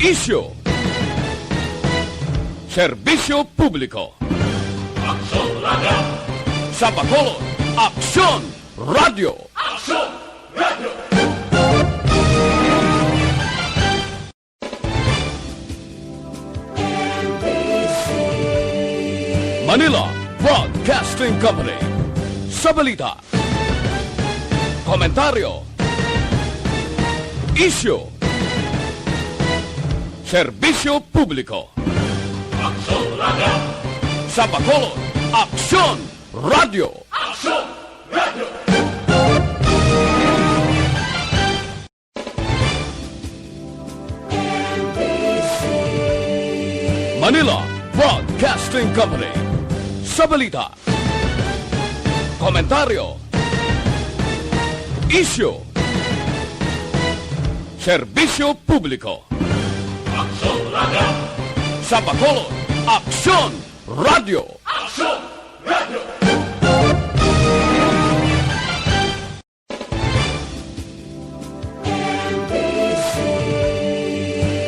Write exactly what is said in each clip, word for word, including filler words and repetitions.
Isyu. Serbisyo publiko. Aksyon Radio. Sa Bacolod, Aksyon Radio. Aksyon Radio. Manila Broadcasting Company. Sa balita, komentaryo, isyu, serbisyo publiko. Aksyon Radio. Sa Bacolod, Aksyon Radio. Aksyon Radio. Manila Broadcasting Company. Sa balita, komentaryo, isyu, serbisyo publiko. Aksyon Radio. Sa Bacolod, Aksyon Radio. Aksyon Radio.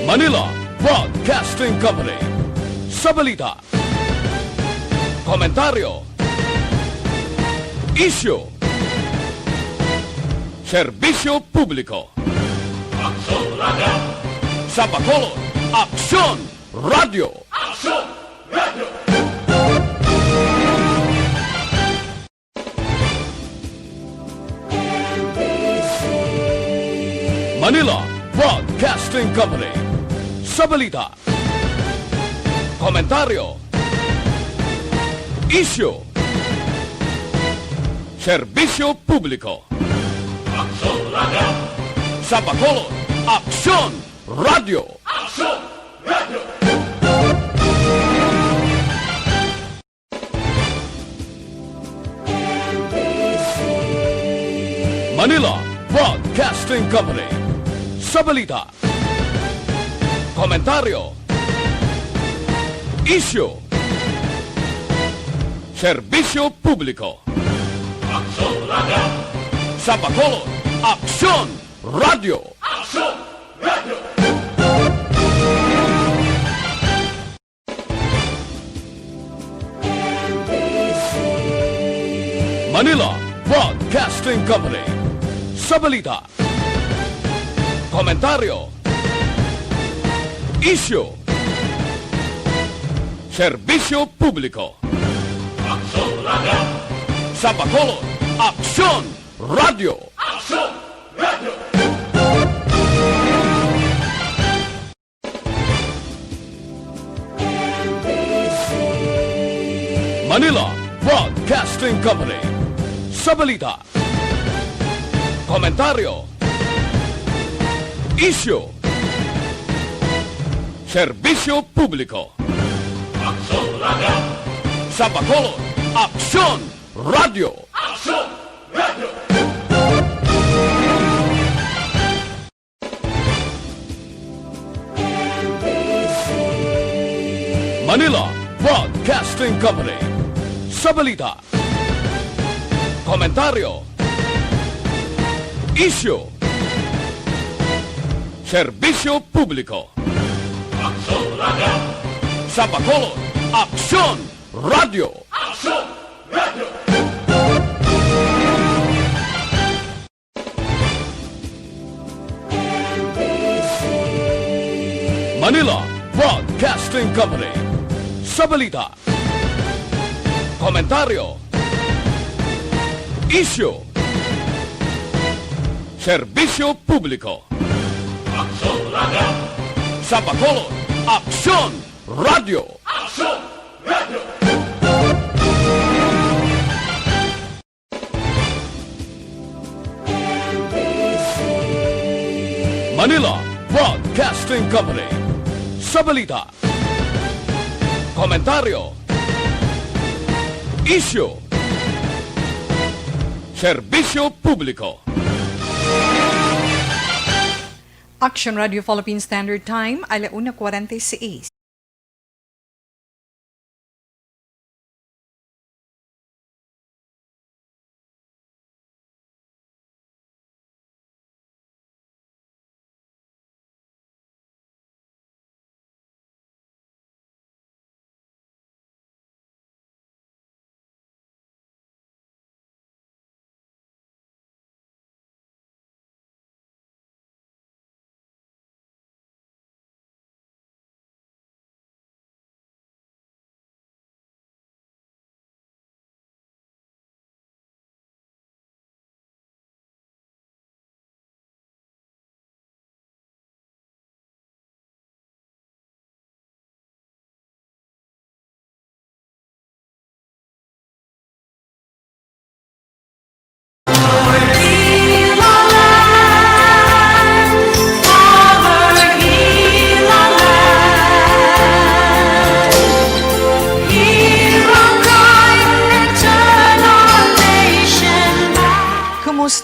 Manila Broadcasting Company. Sa balita, komentaryo, isyu, serbisyo publiko. Aksyon Radio. Sa Bacolod, Aksyon Radio. Aksyon Radio. Manila Broadcasting Company. Sa balita, komentaryo, isyu, serbisyo publiko. Aksyon Radio. Sa Bacolod, Aksyon Radio. Aksyon Radio. Manila Broadcasting Company. Sa balita, komentaryo, isyu, serbisyo publiko. Aksyon Radio. Sa Bacolod, Aksyon Radio. Aksyon Radio. Manila Broadcasting Company. Sa balita, komentaryo, isyu, serbisyo publiko. Aksyon Radio. Sa Bacolod, Aksyon Radio. Aksyon Radio. Manila Broadcasting Company. Sa balita, komentaryo, isyu, serbisyo publiko. Aksyon Radio. Sa Bacolod, Aksyon Radio. Aksyon Radio. Manila Broadcasting Company. Sa balita, komentaryo, isyu, serbisyo publiko. Aksyon Radio. Sa Bacolod, Aksyon Radio. Aksyon Radio. Manila Broadcasting Company. Sa balita, komentaryo, isyu, serbisyo publiko. Aksyon Radio. Sa Bacolod, Aksyon Radio. Aksyon Radio. Manila Broadcasting Company. Sa balita, komentaryo, isyu, serbisyo publiko. Action Radio Philippine Standard Time, ala una kwarenta y seis.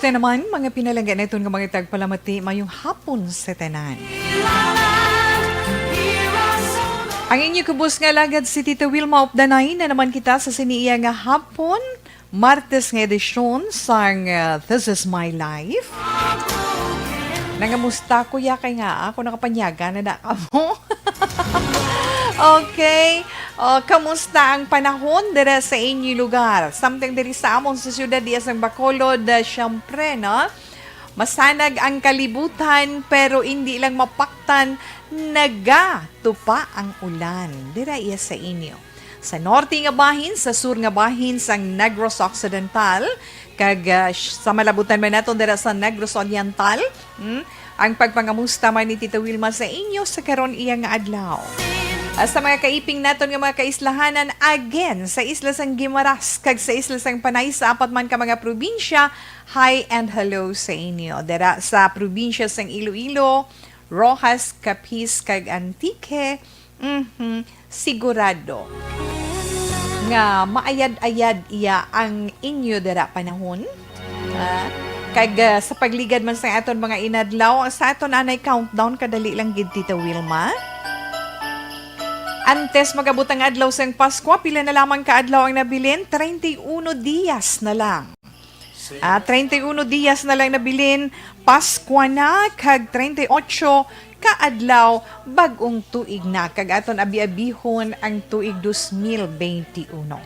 Sa naman, mga pinalangga naton nga mga tagpalamati, mayong hapon sa tanan. Ang inyo kubos nga alagad si Tita Wilma of the Nine na naman kita sa sini iya nga hapon, Martes nga edisyon sang, uh, This Is My Life. Nangamusta ko ya kay nga ako nakapanyaga na na kamo. Okay. O, kamusta ang panahon dira sa inyo lugar? Samtang diri sa amon sa siyudad diya sang Bacolod, ah, siyempre, no? Masanag ang kalibutan, pero indi lang mapaktan, nagatupa ang ulan dira iya sa inyo. Sa norte nga bahin, sa sur nga bahin sang Negros Occidental, kag, ah, sh-, sa malabutan man naton dira sa Negros Oriental, hmm, ang pagpangamusta man ni Tita Wilma sa inyo sa karon iya nga adlaw. Ah, sa mga kaiping naton nga mga kaislahanan, again, sa isla sang Guimaras kag sa isla sang Panay, sa apat man ka mga probinsya, hi and hello sa inyo. Dira sa probinsya sang Iloilo, Roxas, Capiz, kag Antique, mhm, sigurado nga maayad-ayad iya ang inyo dira panahon. Ah, kag, ah, sa pagligad man sa aton mga inadlaw, sa aton anay countdown, kadali lang gid, Tita Wilma. Antes mag-abot ang adlaw sang Paskwa, pila na lamang ka adlaw ang nabilin? Treinta y uno dias na lang. Ah, treinta y uno dias na lang nabilin, Paskwa na, kag treinta y ocho ka adlaw, bag-ong tuig na, kag aton abi-abihon ang tuig dos mil bente uno.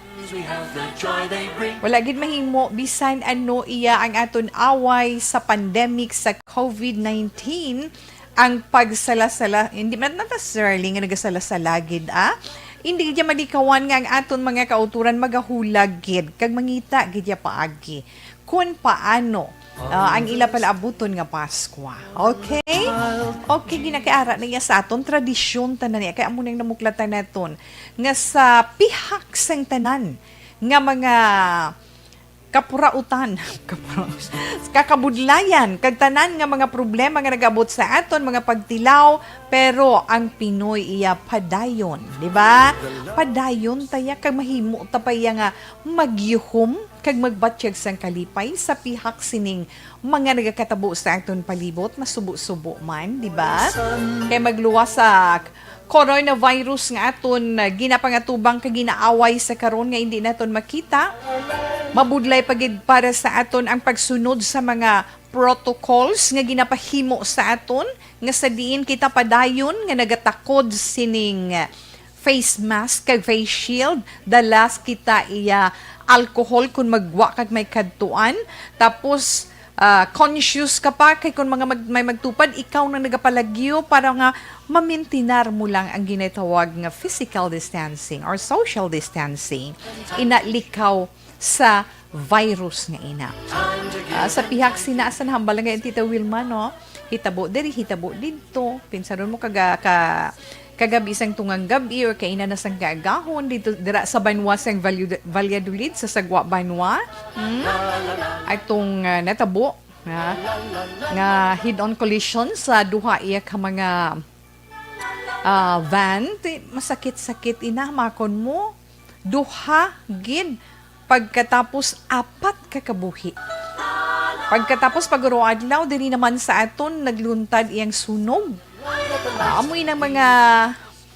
Wala gid mahimo bisan ano iya ang aton away sa pandemic sa covid nineteen, ang pagsalasala, hindi man necessarily nga nagasala-sala gid, ah. Hindi gid malikawan nga ang aton mga kauturan magahulag gid kag mangita gid ya paagi kun paano, ah, ang ila palaabuton nga Paskwa. Okay? Okay, ginakiara na iya sa aton tradisyon tanan niya. Kay amo nang namuklatan naton nga sa pihak sang tanan nga mga kapurautan, kapura-, kakabudlayan, kag tanan nga mga problema nga nag-abot sa aton, mga pagtilaw, pero ang Pinoy iya padayon, di ba? Padayon ta ya, kag mahimo ta pa iya nga magyuhom kag magbatyag sang kalipay sa pihak sining mga nagakatabo sa aton palibot, masubo-subo man, di ba? Kay magluwas sa coronavirus nga aton, ah, ginapangatubang kag ginaaway sa karon nga indi naton makita, mabudlay pa gid para sa aton ang pagsunod sa mga protocols nga ginapahimo sa aton, nga sa diin kita padayon nga nagatakod sining face mask kag face shield, dalas kita iya alcohol kung magwa kag may kadtuan, tapos, ah, conscious ka pa kay kung mga mag-, may magtupad, ikaw nang nagapalagyo para nga mamintinar mo lang ang ginatawag nga physical distancing or social distancing. Ina likaw sa virus nga ina. Ah, sa pihak sina, asa nahambal nga Tita Wilma, no? Hitabo diri, hitabo didto. Pinsaron mo kaga-, ka, kagabi sang tungang gabi or kaina na sang kaagahon dito, dira sa banwa sang Valladolid, Valladolid, sa Sagwa Banwa. Hmm? Atong, ah, natabo, ha? Nga head-on collision sa duha iya ka mga, ah, van. Ti-, masakit-sakit ina, makon mo. Duha gid, pagkatapos apat ka kabuhi. Pagkatapos pag-uro adlaw, diri naman sa aton nagluntad iyang sunog. Ah, amo inang mga,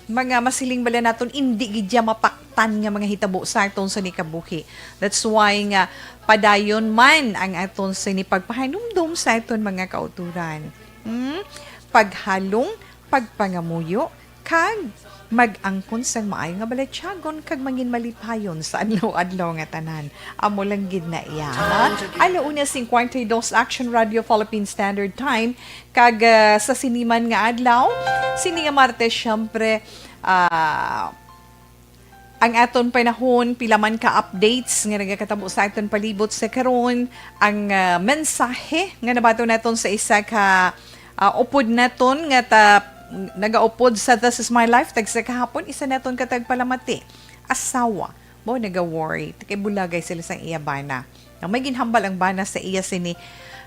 mga masiling bala naton, indi gid ya mapaktan nga mga hitabo sa aton sa nikabuhi. That's why nga padayon man ang aton sini pagpahanumdom sa aton mga kauturan. Hmm? Paghalong, pagpangamuyo, kag mag-angkon sang maayo nga balatyagon kag mangin malipayon sa adlaw-adlaw nga tanan. Amo lang gid na iya, ha? Alauna cincuenta y dos, Action Radio Philippine Standard Time, kag, ah, sa siniman nga adlaw, sini nga Martes, syempre, ah, ang aton panahon, pila man ka updates nga nagakatabo sa aton palibot sa karon, ang, ah, mensahe nga nabaton naton sa isa ka, ah, upod naton nga ta-, nagaupod sa This Is My Life, tagsa kahapon, isa naton ka tagpalamati, asawa. Mao naga-worry, kay bulagay sila sang iya bana. Nga may ginhambal ang bana sa iya sini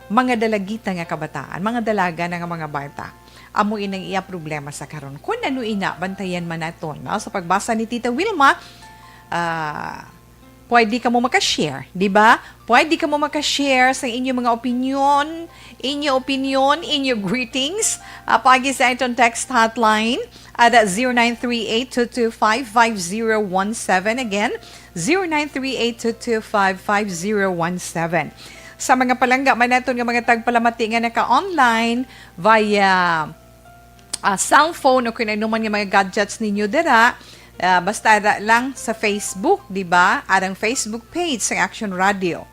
mga dalagita nga kabataan, mga dalaga na nga mga bata. Amo inang iya problema sa karon. Kun ano ina, bantayan man naton, no? Sa pagbasa ni Tita Wilma, ah, Pwede kamo maka-share, di ba? Pwede kamo maka-share sa inyong mga opinion, inyo opinion, inyo greetings, ah, paagi sa aton text hotline at zero nine three eight two two five five zero one seven. Again, zero nine three eight two two five five zero one seven. Sa mga palangga man naton nga mga tagpalamati nga naka-online via ah, cellphone o kung ano man nga mga gadgets ninyo dira, ah, basta ara lang sa Facebook, di ba? Arang Facebook page sa Action Radio.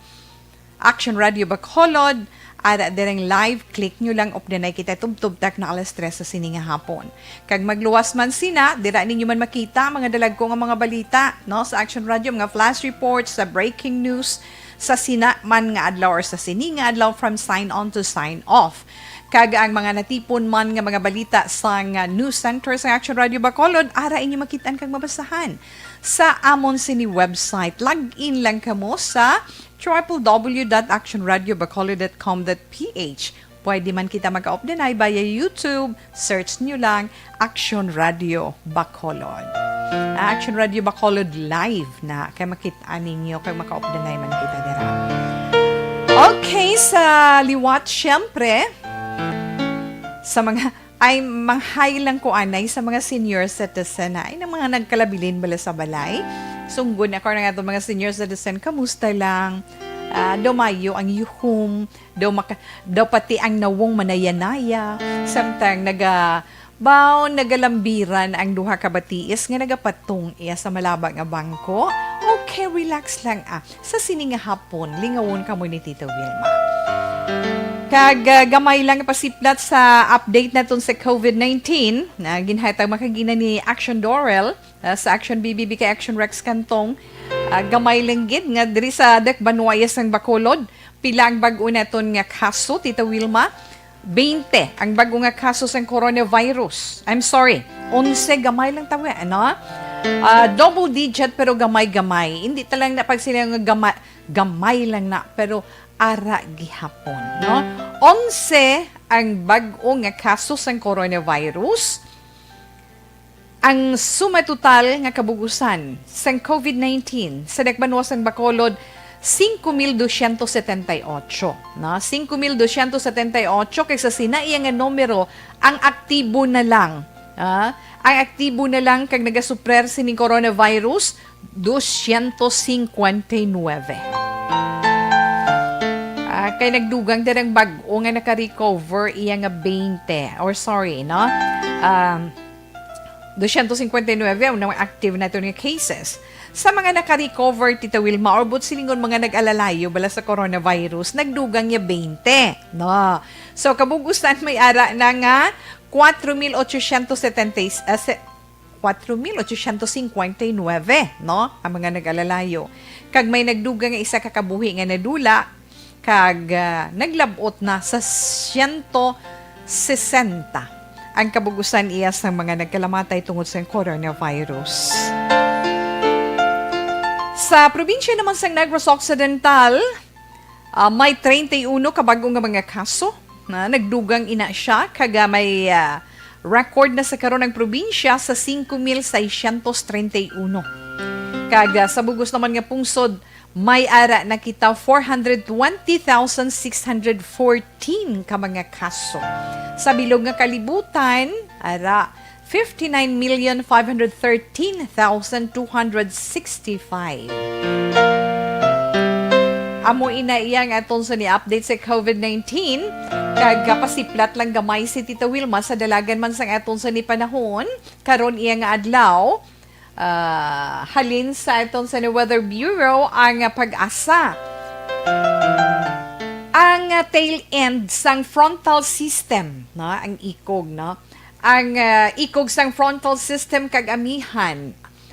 Action Radio Bacolod, ara dirang live, click nyo lang, updanay kita tubtob tak na alas tres sa sini nga hapon. Kag magluwas man sina, dira ninyo man makita mga dalagko nga mga balita, no, sa Action Radio, mga flash reports, sa breaking news, sa sina man nga adlaw or sa sini nga adlaw, from sign on to sign off. Kag ang mga natipon man nga mga balita sang News Center sa Action Radio Bacolod, ara inyo makitaan kag mabasahan sa amon sini website. Log in lang kamo sa triple W dot action radio bacolod dot com dot P H. Pwede man kita magkaupdanay via YouTube. Search nyo lang Action Radio Bacolod. Ah, Action Radio Bacolod Live na kay makita ninyo kay makaupdanay man kita dira. Okay, sa liwat, syempre, sa mga, ay, manghay lang ko anay sa mga senior citizen, ay, ng mga nagkalabilin bala sa balay. Sunggon ako ng ato mga senior citizen, kamusta lang? Ah, daw mayo ang yuhom, daw maka-, daw pati ang nawong manayanaya. Samtang naga-, baw, nagalambiran ang duha ka batiis nga nagapatong iya sa malaba nga bangko. Okay, relax lang, ah. Sa sini nga hapon, lingawon kamo ni Tita Wilma. Kag, ah, gamay lang pasiplat sa update naton sa covid nineteen, na ginhatag makagina ni Action Dorel, ah, sa Action B B B kay Action Rex Cantong. Ah, gamay lang gid nga diri sa Dakbanuaya sang Bacolod, pila ang bag-o naton nga kaso, Tita Wilma? Baynte ang bag-o nga kaso sang coronavirus. I'm sorry, onse, gamay lang tawi, ano? Ah, double digit pero gamay-gamay. Hindi ta lang na pag sila nga gamay, gamay lang na, pero ara gihapon, no? Onse ang bag-o nga kaso sang coronavirus. Ang suma total nga kabugusan sang covid nineteen sa Dakbanuas sang Bacolod, singko mil dosyentos setenta y ocho, no? Singko mil dosyentos setenta y ocho, kag sa sina iya nga numero, ang aktibo na lang, ah, ang aktibo na lang kag nagasuprer sining coronavirus, dosyentos singkwenta y nuwebe. Ah, kay nagdugang dirang bag-o nga naka-recover iya nga baynte, or sorry, no? Um, dosyentos singkwenta y nuwebe ang mga active naton nga cases. Sa mga naka-recover, Tita Wilma, or buot silingon mga nag-alalayo bala sa coronavirus, nagdugang niya baynte, no? So, kabugusan may ara na nga kwatro mil otsosyentos setenta y, ah, se-, kwatro mil otsosyentos singkwenta y nuwebe, no? Ang mga nag-alalayo. Kag may nagdugang nga isa ka kabuhi nga nadula, kag, ah, naglab-ot na sa siyento sesenta ang kabugusan iya sang mga nagkalamatay tungod sa coronavirus. Sa probinsya naman sang Negros Occidental, ah, may treinta y uno ka bag-o nga mga kaso na nagdugang ina siya, kag, ah, may, ah, record na sa karon ang probinsya sa singko mil seiscientos treinta y uno. Kag, ah, sa bugos naman nga pungsod, may ara na kita four hundred twenty thousand six hundred fourteen ka mga kaso. Sa bilog nga kalibutan, ara, fifty-nine million five hundred thirteen thousand two hundred sixty-five. Amo ina iya nga aton sa ni update sa covid nineteen. Kag kapasiplat lang gamay si Tita Wilma sa dalagan man sang aton sa ni panahon. Karon iya nga adlaw, ah, halin sa aton sa ni Weather Bureau ang, ah, pag-asa. Ang, ah, tail end sang frontal system, no? Ang ikog, no? Ang, ah, ikog sang frontal system kag amihan.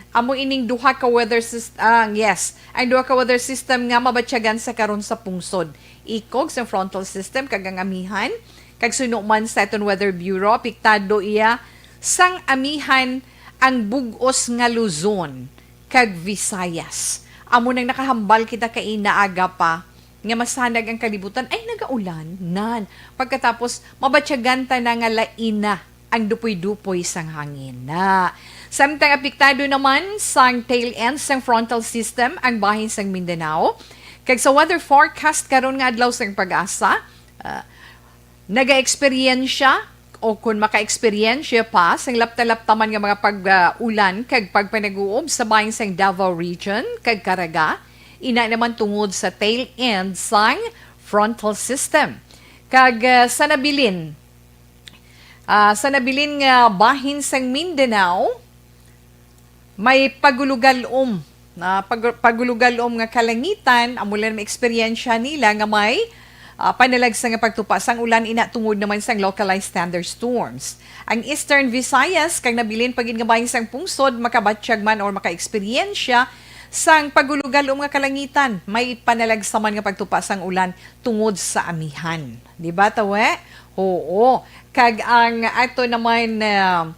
Amo ining duha ka weather sys-, ah, yes, ang duha ka weather system nga mabatyagan sa karon sa pungsod. Ikog sang frontal system kag ang amihan, kag suno man sa aton Weather Bureau, apektado iya sang amihan ang bug-os nga Luzon kag Visayas. Amo nang nakahambal kita kaina aga pa nga masanag ang kalibutan. Ay, nagaulan, nan. Pagkatapos, mabatyagan ta na nga lain na ang dupoy-dupoy sang hangin na. Samtang apektado naman sang tail end sang frontal system ang bahin sang Mindanao. Kag sa weather forecast karon nga adlaw sang pag-asa, ah, nagaeksperyensya o kon makaeksperyensya pa sang lapta-laptaman nga mga pag-ulan kag pagpanaguob sa bahin sang Davao Region kag Caraga, ina naman tungod sa tail end sang frontal system. Kag, ah, sa nabilin, ah, sa nabilin nga bahin sang Mindanao, may pagulugalom, ah, pag-, pagulugalom nga kalangitan, amo lang ang eksperyensya nila nga may, ah, panalagsa nga pagtupa sang ulan, ina tungod naman sang localized thunderstorms. Ang Eastern Visayas kag nabilin pa gid nga bahin sang pungsod makabatyag man or makaeksperyensya sang pagulugalom nga kalangitan, may panalagsa man nga pagtupa sang ulan tungod sa amihan. Di ba, tawe? Oo. Kag ang ato naman, ah,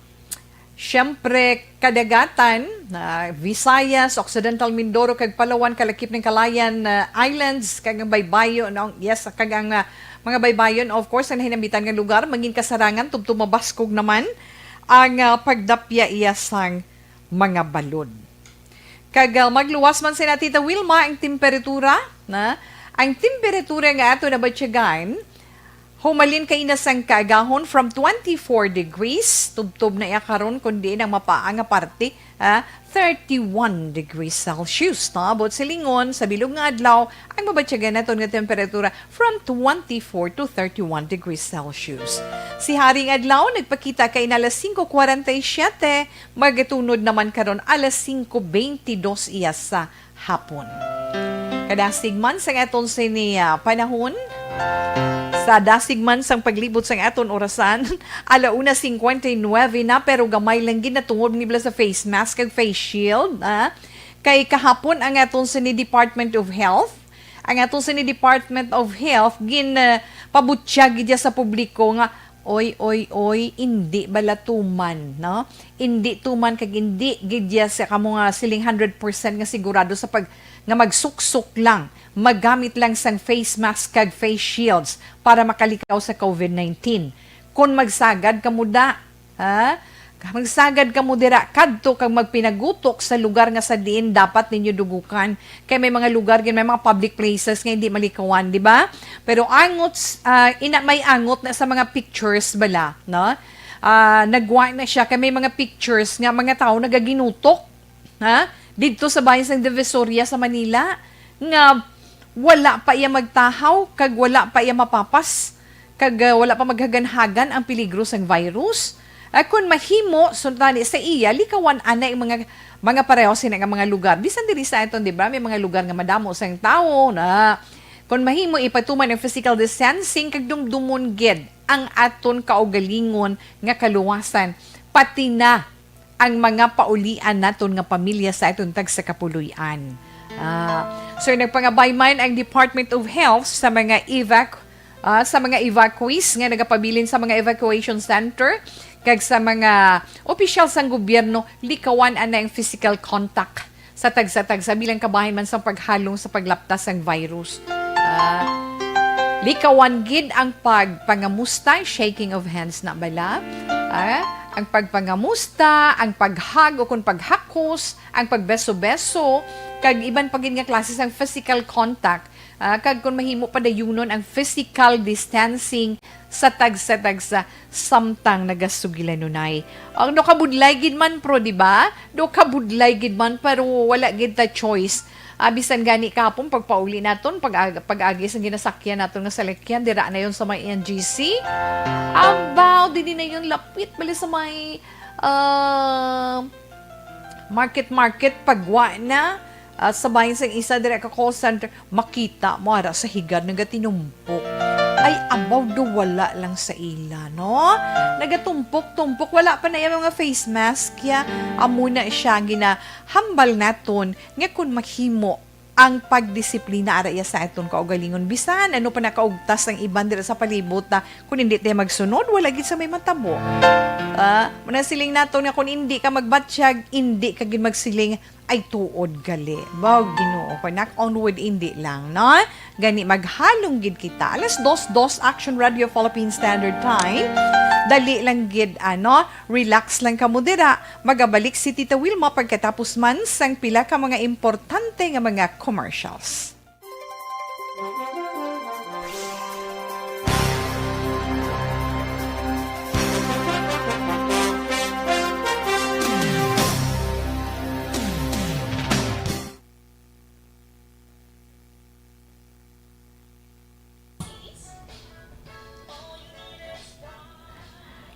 siyempre, kadagatan, ah, Visayas, Occidental Mindoro, kag Palawan, kalakip ng Calayan, ah, Islands, kag ang baybayon, no? Yes, kag ang, ah, mga baybayon, of course, ang nahinambitan nga lugar, mangin kasarangan, tubtob mabaskog naman ang, ah, pagdapya iya sang mga balod. Kag, ah, magluwas man sina Tita Wilma ang temperatura, na ang temperatura nga ato nabatyagan, humalin kay ina sang kaagahon from twenty-four degrees, tubtob na iya karon, kundi ang mapaa nga parte, ah, thirty-one degrees Celsius. Naabot silingon sa bilog nga adlaw ang mabatyagan naton nga temperatura from twenty-four to thirty-one degrees Celsius. Si Haring Adlaw nagpakita kay na alas singko kwarenta y siyete, magatunod naman karon alas singko beintidos iya sa hapon. Kadasig man sang aton sini, ah, panahon, sa dasig man sang paglibot sang aton orasan, alauna singkwenta y nuebe na, pero gamay lang gid na tungod ni bala sa face mask kag face shield, ah. Kay kahapon ang aton sini Department of Health, ang aton sini Department of Health gin, ah, pabutyag gid sa publiko nga, oy, oy, oy, indi bala tuman, no? Indi tuman kag indi gid iya sa kamo nga siling hundred percent nga sigurado sa pag, nga magsuksok lang, maggamit lang sang face mask kag face shields para makalikaw sa covid nineteen. Kon magsagad kamo da, ha? Magsagad kamo dira, kadto kag magpinagutok sa lugar nga sa diin dapat ninyo dugukan. Kay may mga lugar gid, may mga public places nga hindi malikawan, di ba? Pero angot, ah, ina, may angot na sa mga pictures bala, no? Ah, nagwa na siya kay may mga pictures nga mga tawo nagaginutok, ha? Didto sa bahin sang Divisoria sa Manila nga wala pa iya magtahaw kag wala pa iya mapapas kag, ah, wala pa maghaganhagan ang peligro sang virus. Ah, kun mahimo, suntani sa iya, likawan anay ang mga, mga pareho sina nga mga lugar. Bisan diri sa aton, di ba, may mga lugar nga madamo sang tawo na. Kun mahimo, ipatuman ang physical distancing kag dumdumon gid ang aton kaugalingon nga kaluwasan, pati na ang mga paulian naton nga pamilya sa aton tagsa kapuloy-an. Ah, so, nagpangabay man ang Department of Health sa mga evac-, ah, sa mga evacuees nga nagapabilin sa mga evacuation center kag sa mga opisyal sang gobyerno, likawan anay ang physical contact sa tagsa-tagsa bilang kabahin man sang paghalong sa paglaptas sang virus. Ah, likawan gid ang pagpangamusta, shaking of hands na bala. Ah, ang pagpangamusta, ang pag-hug o kung paghakos, ang pagbeso-beso, kag iban pa gid nga klase sang physical contact. Ah, kag kung mahimo, padayunon ang physical distancing sa tagsa-tagsa samtang nagasugilanunay. Ang daw kabudlay gid man, pro, di ba? Daw kabudlay gid man, pero wala gid ta choice. Ah, bisan gani kahapon, pagpauli naton, pag-, pag-agi sang ginasakyan naton nga salakyan, dira na yon sa may N G C. Abaw, didi na yon lapit, bali sa may, ah, market, market, pagwa na. At sa bahin sang isa dira ka call center, makita mo ara sa higad nagatinumpok. Ay, abaw, do wala lang sa ila, no? Nagatumpok-tumpok, wala pa na yung mga face mask, ya. Amo na siya ginahambal naton nga kun mahimo ang pagdisiplina ara iya sa aton kaugalingon. Bisan ano pa nakaugtas ang iban dira sa palibot na kun hindi tayo magsunod, wala gid sa may matabo. Ah, muna siling naton nga kun hindi ka magbatyag, hindi ka gid magsiling, ay tuod gali. Baw, Ginoo ko, knock on wood, hindi lang, no? Gani, maghalong gid kita. Alas dos, dos, Action Radio Philippine Standard Time. Dali lang gid, ano? Relax lang kamo dira. Magabalik si Tita Wilma pagkatapos man sang pila ka mga importante nga mga commercials.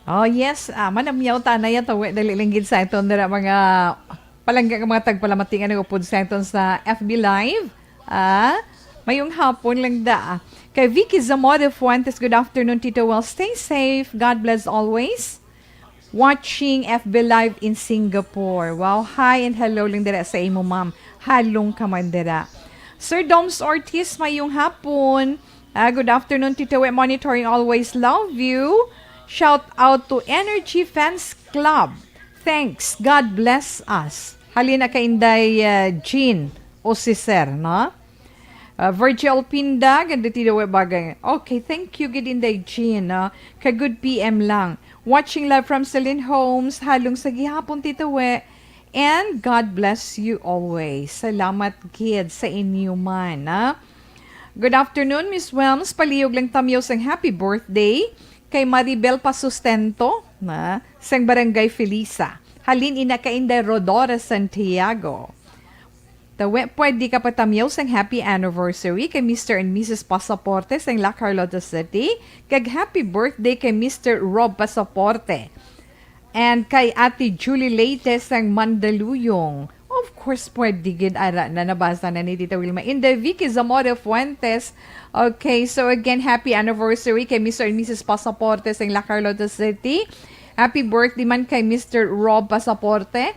Oh, yes. Ah, manamyaw ta na yan. Tawi, dali lang gid sa aton dira mga palangga nga mga tagpalamati nga nag-upod sa aton sa F B Live. Ah, mayong hapon lang da. Kay Vicky Zamora Fuentes, good afternoon, Tito Well. Stay safe. God bless always. Watching F B Live in Singapore. Wow, hi and hello lang dira sa imo, ma'am. Halong ka man dira. Sir Doms Ortiz, mayong hapon. Ah, good afternoon, Tito Wet. Monitoring always. Love you. Shout out to Energy Fans Club. Thanks. God bless us. Halin na kay Inday, ah, Jean o si Sir, no? Ah, Virgil Pinda, ganda, Tito Wet, bagay. Okay, thank you gid, Inday Jean, no? Ka good P M lang. Watching live from Celine Homes. Halong sa gihapon, Tito Wet. And God bless you always. Salamat gid sa inyo man, ha? Good afternoon, Miss Welms. Palihog lang tamyaw sang happy birthday kay Maribel Pasustento, na sang Barangay Felisa. Halin ina kay Inday Rodora Santiago. Tawi, pwede ka patamyaw sang happy anniversary kay Mister and Missus Pasaporte sang La Carlota City, kag happy birthday kay Mister Rob Pasaporte. And kay Ate Julie Leyte sang Mandaluyong. Of course, pwede gid, ara na, nabasa na ni Tita Wilma. Inday Vicky Zamora Fuentes. Okay, so again, happy anniversary kay Mister and Missus Pasaporte sang La Carlota City. Happy birthday man kay Mister Rob Pasaporte.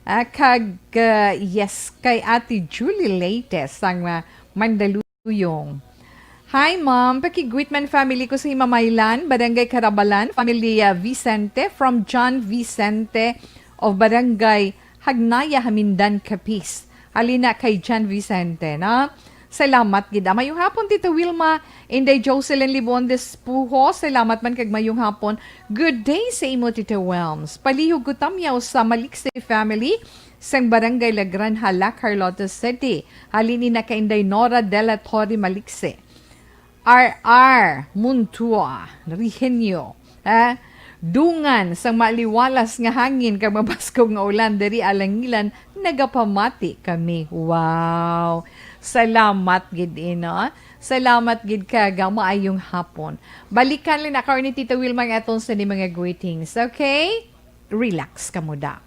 Ah, kag, ah, yes, kay Ate Julie Leyte sang, ah, Mandaluyong. Uyong. Hi, Ma'am. Pakigwit man family ko sa Himamaylan, Barangay Carabalan, family, ah, Vicente, from John Vicente of Barangay Hagnaya, Hamindan, Capiz. Halina kay John Vicente, na? Salamat gid. Ah, mayong hapon, Tita Wilma. Inday Jocelyn Libon Despujo, salamat man kag mayong hapon. Good day sa imo, Tita Wilms. Palihog ko tamyaw sa Malikse family sang Barangay La Granja, La Carlota City. Halin ina kay Inday Nora de la Torre Malikse. R R Muntua, Rigenyo, eh, dungan sang maliwalas nga hangin kag mabaskog nga ulan diri alangilan, nagapamati kami. Wow! Salamat gid, ino. Salamat gid kag maayong hapon. Balikan lang na karon ni Tita Wilma ang aton sa ni mga greetings, okay? Relax kamo da.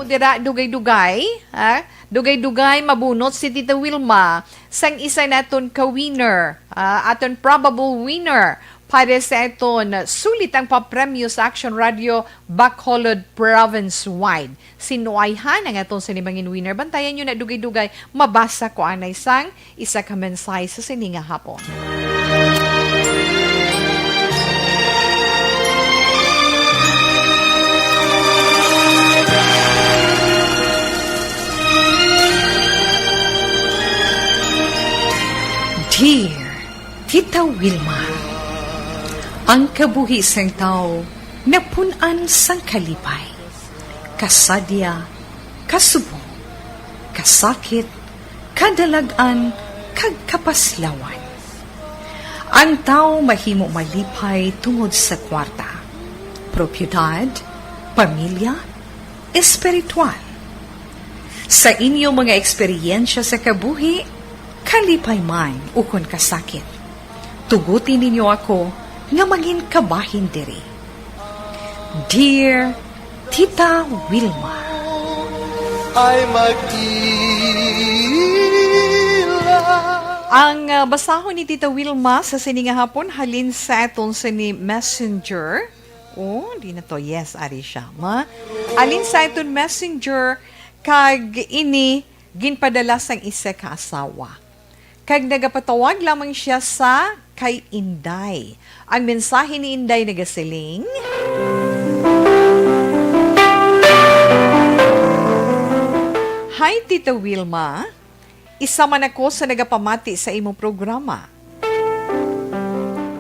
Dira, dugay-dugay, ha? Dugay-dugay, mabunot si Tita Wilma sang isa naton ka winner, ah, aton probable winner para sa aton sulit ang papremyo sa Action Radio Bacolod Province Wide. Sinuayhan ang aton sinibangin winner. Bantayan nyo na dugay-dugay. Mabasa ko anay sang isa ka mensahe sa sini nga hapon. Dear Tita Wilma, ang kabuhi sang tawo napun-an sang kalipay, kasadya, kasubong, kasakit, kadalag-an, kag kapaslawan. Ang tawo mahimo malipay tungod sa kwarta, propiedad, pamilya, espiritual. Sa inyo mga eksperyensya sa kabuhi, kalipay man ukon kasakit, tuguti ninyo ako nga mangin kabahin diri. Dear Tita Wilma. Ay magila. Ang, ah, basahon ni Tita Wilma sa sini nga hapon halin sa aton sini messenger. Oh, di na to. Yes, ari siya. Ma, halin sa aton messenger, kag ini ginpadala sang isa ka asawa. Kag nagapatawag lamang siya sa kay Inday. Ang mensahe ni Inday nagasiling, "Hi, Tita Wilma. Isa man ako sa nagapamati sa imong programa.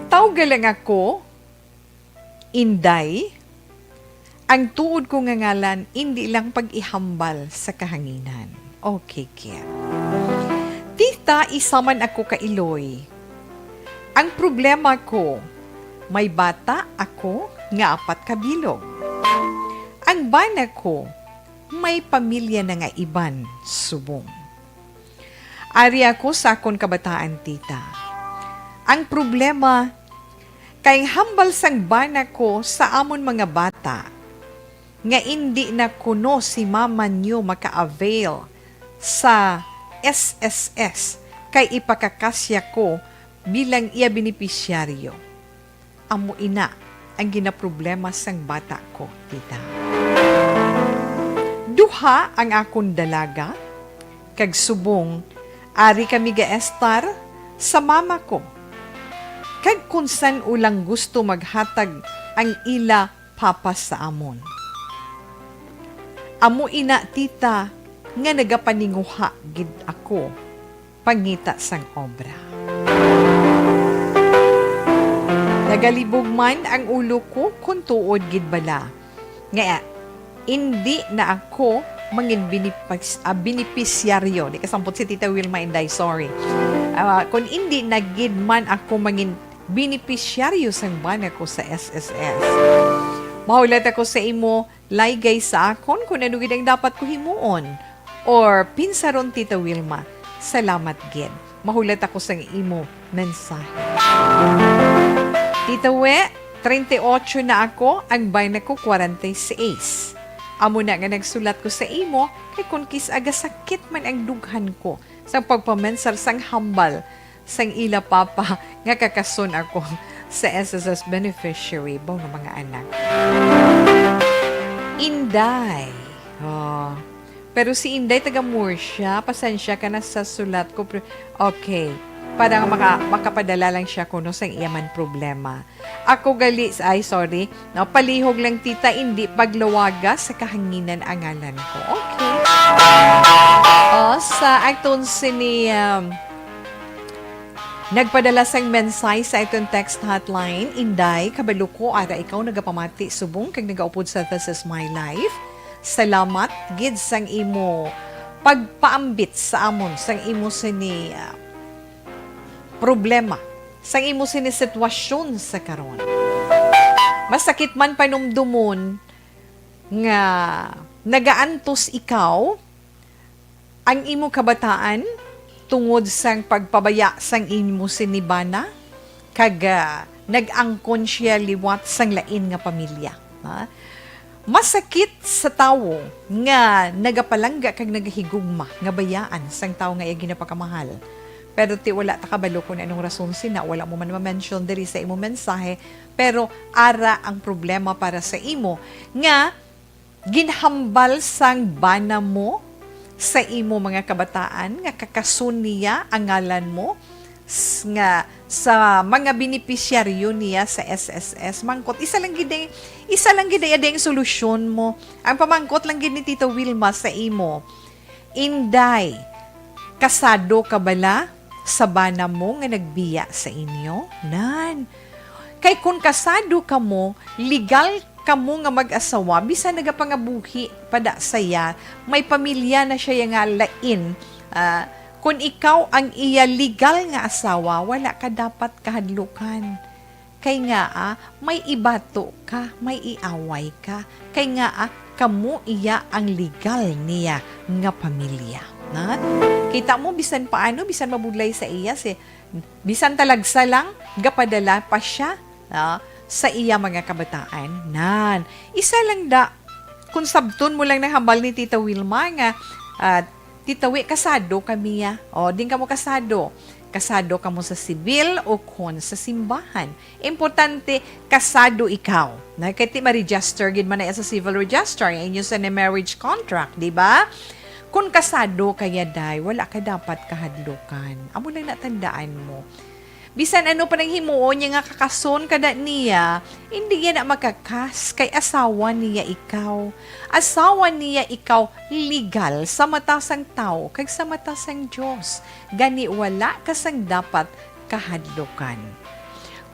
Tawga lang ako Inday, ang tuod ko nga ngalan, indi lang pag-ihambal sa kahanginan." Okay, Kim. "Tita, isa man ako ka iloy. Ang problema ko, may bata ako nga apat ka bilog. Ang bana ko, may pamilya na nga iban subong. Ari ako sa akon kabataan, tita. Ang problema, kay hambal sang bana ko sa amon mga bata, nga indi na kuno si mama niyo maka-avail sa S S S, kay ipakakasya ko bilang iya benepisyaryo. Amo ina ang ginaproblema sang bata ko, tita. Duha ang akon dalaga, kag subong ari kami gaestar sa mama ko, kag kon san-o lang gusto maghatag ang ila papa sa amon. Amo ina, tita, nga nagapaninguha gid ako pangita sang obra. Nagalibog man ang ulo ko kon tuod gid bala nga indi na ako mangin binipas-, ah, benepisyaryo." Di kasampot si Tita Wilma, Inday, sorry. Ah, "Kon indi na gid man ako mangin benepisyaryo sang bana ko sa S S S. Mahulat ako sa imo, laygay sa akon kon ano gid ang dapat ko himuon or pinsaron, Tita Wilma. Salamat gid. Mahulat ako sang imo mensahe." Tita We, treinta y ocho na ako, ang bana ko kwarenta y seis. Amo na nga nagsulat ko sa imo, kay kon kis-a gasakit man ang dughan ko sa pagpamensar sang hambal sang ila papa nga kakason ako sa S S S beneficiary. Baw nga mga anak. Inday. Oh. Pero si Inday taga Murcia, pasensya ka na sa sulat ko. Pre-, okay. Para nga maka-, makapadala lang siya kuno sang iya man problema. Ako gali, ay, sorry. No, palihog lang, tita, indi paglawaga sa kahanginan ang ngalan ko. Okay. O, sa aton sini, um, nagpadala sang mensahe sa aton text hotline, Inday, kabalo ko, ara ikaw nagapamati subong kag nagaupod sa This Is My Life. Salamat gid sang imo pagpaambit sa amon, sang imo sini, ah, problema, sang imo sini sitwasyon sa karon. Masakit man panumdumon nga nagaantos ikaw ang imo kabataan tungod sang pagpabaya sang imo sini bana, kag, ah, nag-angkon siya liwat sang lain nga pamilya, ha? Masakit sa tawo nga nagapalangga kag nagahigugma nga bayaan sang tawo nga iya ginapakamahal. Pero ti wala ta kabalo kung anong rason sina, wala mo man ma-mention diri sa imo mensahe, pero ara ang problema para sa imo nga ginhambal sang bana mo sa imo mga kabataan nga kakason niya ang ngalan mo s-, nga sa mga benepisyaryo niya sa S S S. Mangkot, isa lang gid ang, isa lang gid ang ading solusyon mo. Ang pamangkot lang gid ni Tito Wilma sa imo, Inday, kasado ka bala sa bana mo nga nagbiya sa inyo? Nan. Kay kun kasado kamo, legal kamo nga mag-asawa, bisan nagapangabuhi pa da sa iya, may pamilya na siya nga lain. Ah, kun ikaw ang iya legal nga asawa, wala ka dapat kahadlukan. Kay ngaa, may ibato ka, may iaway ka. Kay ngaa, kamo iya ang legal niya nga pamilya. Na? Kita mo, bisan paano, bisan mabudlay sa iya, si, bisan talagsa lang, gapadala pa siya, ah, sa iya mga kabataan. Nan, isa lang da, kung sabton mo lang nang hambal ni Tita Wilma nga, ah, Tita Wi, kasado kami, ah. O, din kamo kasado. Kasado kamo sa sibil o kon sa simbahan. Importante, kasado ikaw. Na, kay ti ma-register gid man na sa civil register, ang inyo sa ni marriage contract, di ba? Kung kasado kaya, day, wala ka dapat kahadlukan. Amo lang natandaan mo. Bisan ano pa nang himuon niya nga kakason kada niya, hindi niya na makakas kay asawa niya ikaw. Asawa niya ikaw legal sa mata sang tawo kag sa mata sang Dios. Gani wala ka sang dapat kahadlukan.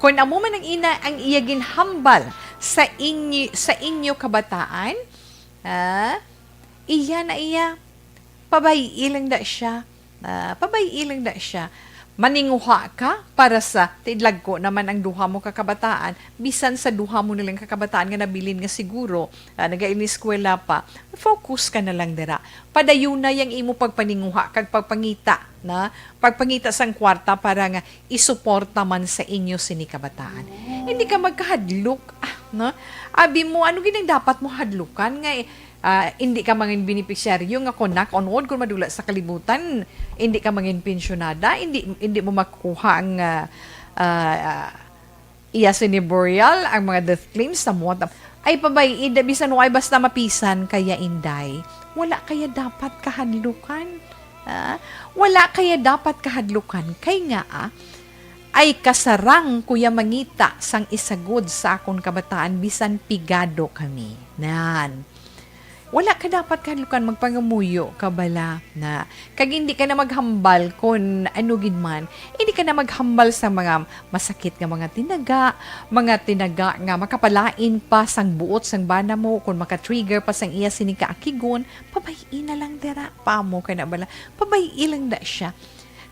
Kon amo man ang ina ang iya ginhambal sa inyo, sa inyo kabataan, ha? Iya na iya. Pabay-i lang da siya. Ah, pabay-i lang da siya. Maninguha ka para sa, tidlag ko naman ang duha mo ka kabataan, bisan sa duha mo nilang ka kabataan nga nabilin nga siguro, ah, nagaineskwela pa, focus ka na lang dira. Padayuna yang imo pagpaninguha kag pagpangita na, pagpangita sang kwarta para nga isuporta man sa inyo sini kabataan. Hindi ka magkahadlok, ah, no? Abi mo, ano gid ang dapat mo hadlukan nga, eh, ah, hindi ka mangin benepisyaryo nga kon knock on wood, kung madula sa kalibutan, hindi ka mangin pensyonada, hindi, hindi mo makuha ang, ah, ah, ah, iya sini burial, ang mga death claims sa mo. Ay, pabay, ida, bisan wa, basta mapisan kaya, Inday. Wala kaya dapat kahadlukan. Ah, wala kaya dapat kahadlukan. Kay nga, ah, ay kasarang kuya mangita sang isagod sa akon kabataan, bisan pigado kami. Nan. Wala ka dapat kahadlukan, magpangamuyo ka bala na. Kag hindi ka na maghambal kon ano gid man. Hindi ka na maghambal sa mga masakit nga mga tinaga, mga tinaga nga makapalain pa sang buot sang bana mo, kon maka-trigger pa sang iya sini ka akigon, pabay-i na lang dira. Pamo ka na bala, pabay-i lang da siya.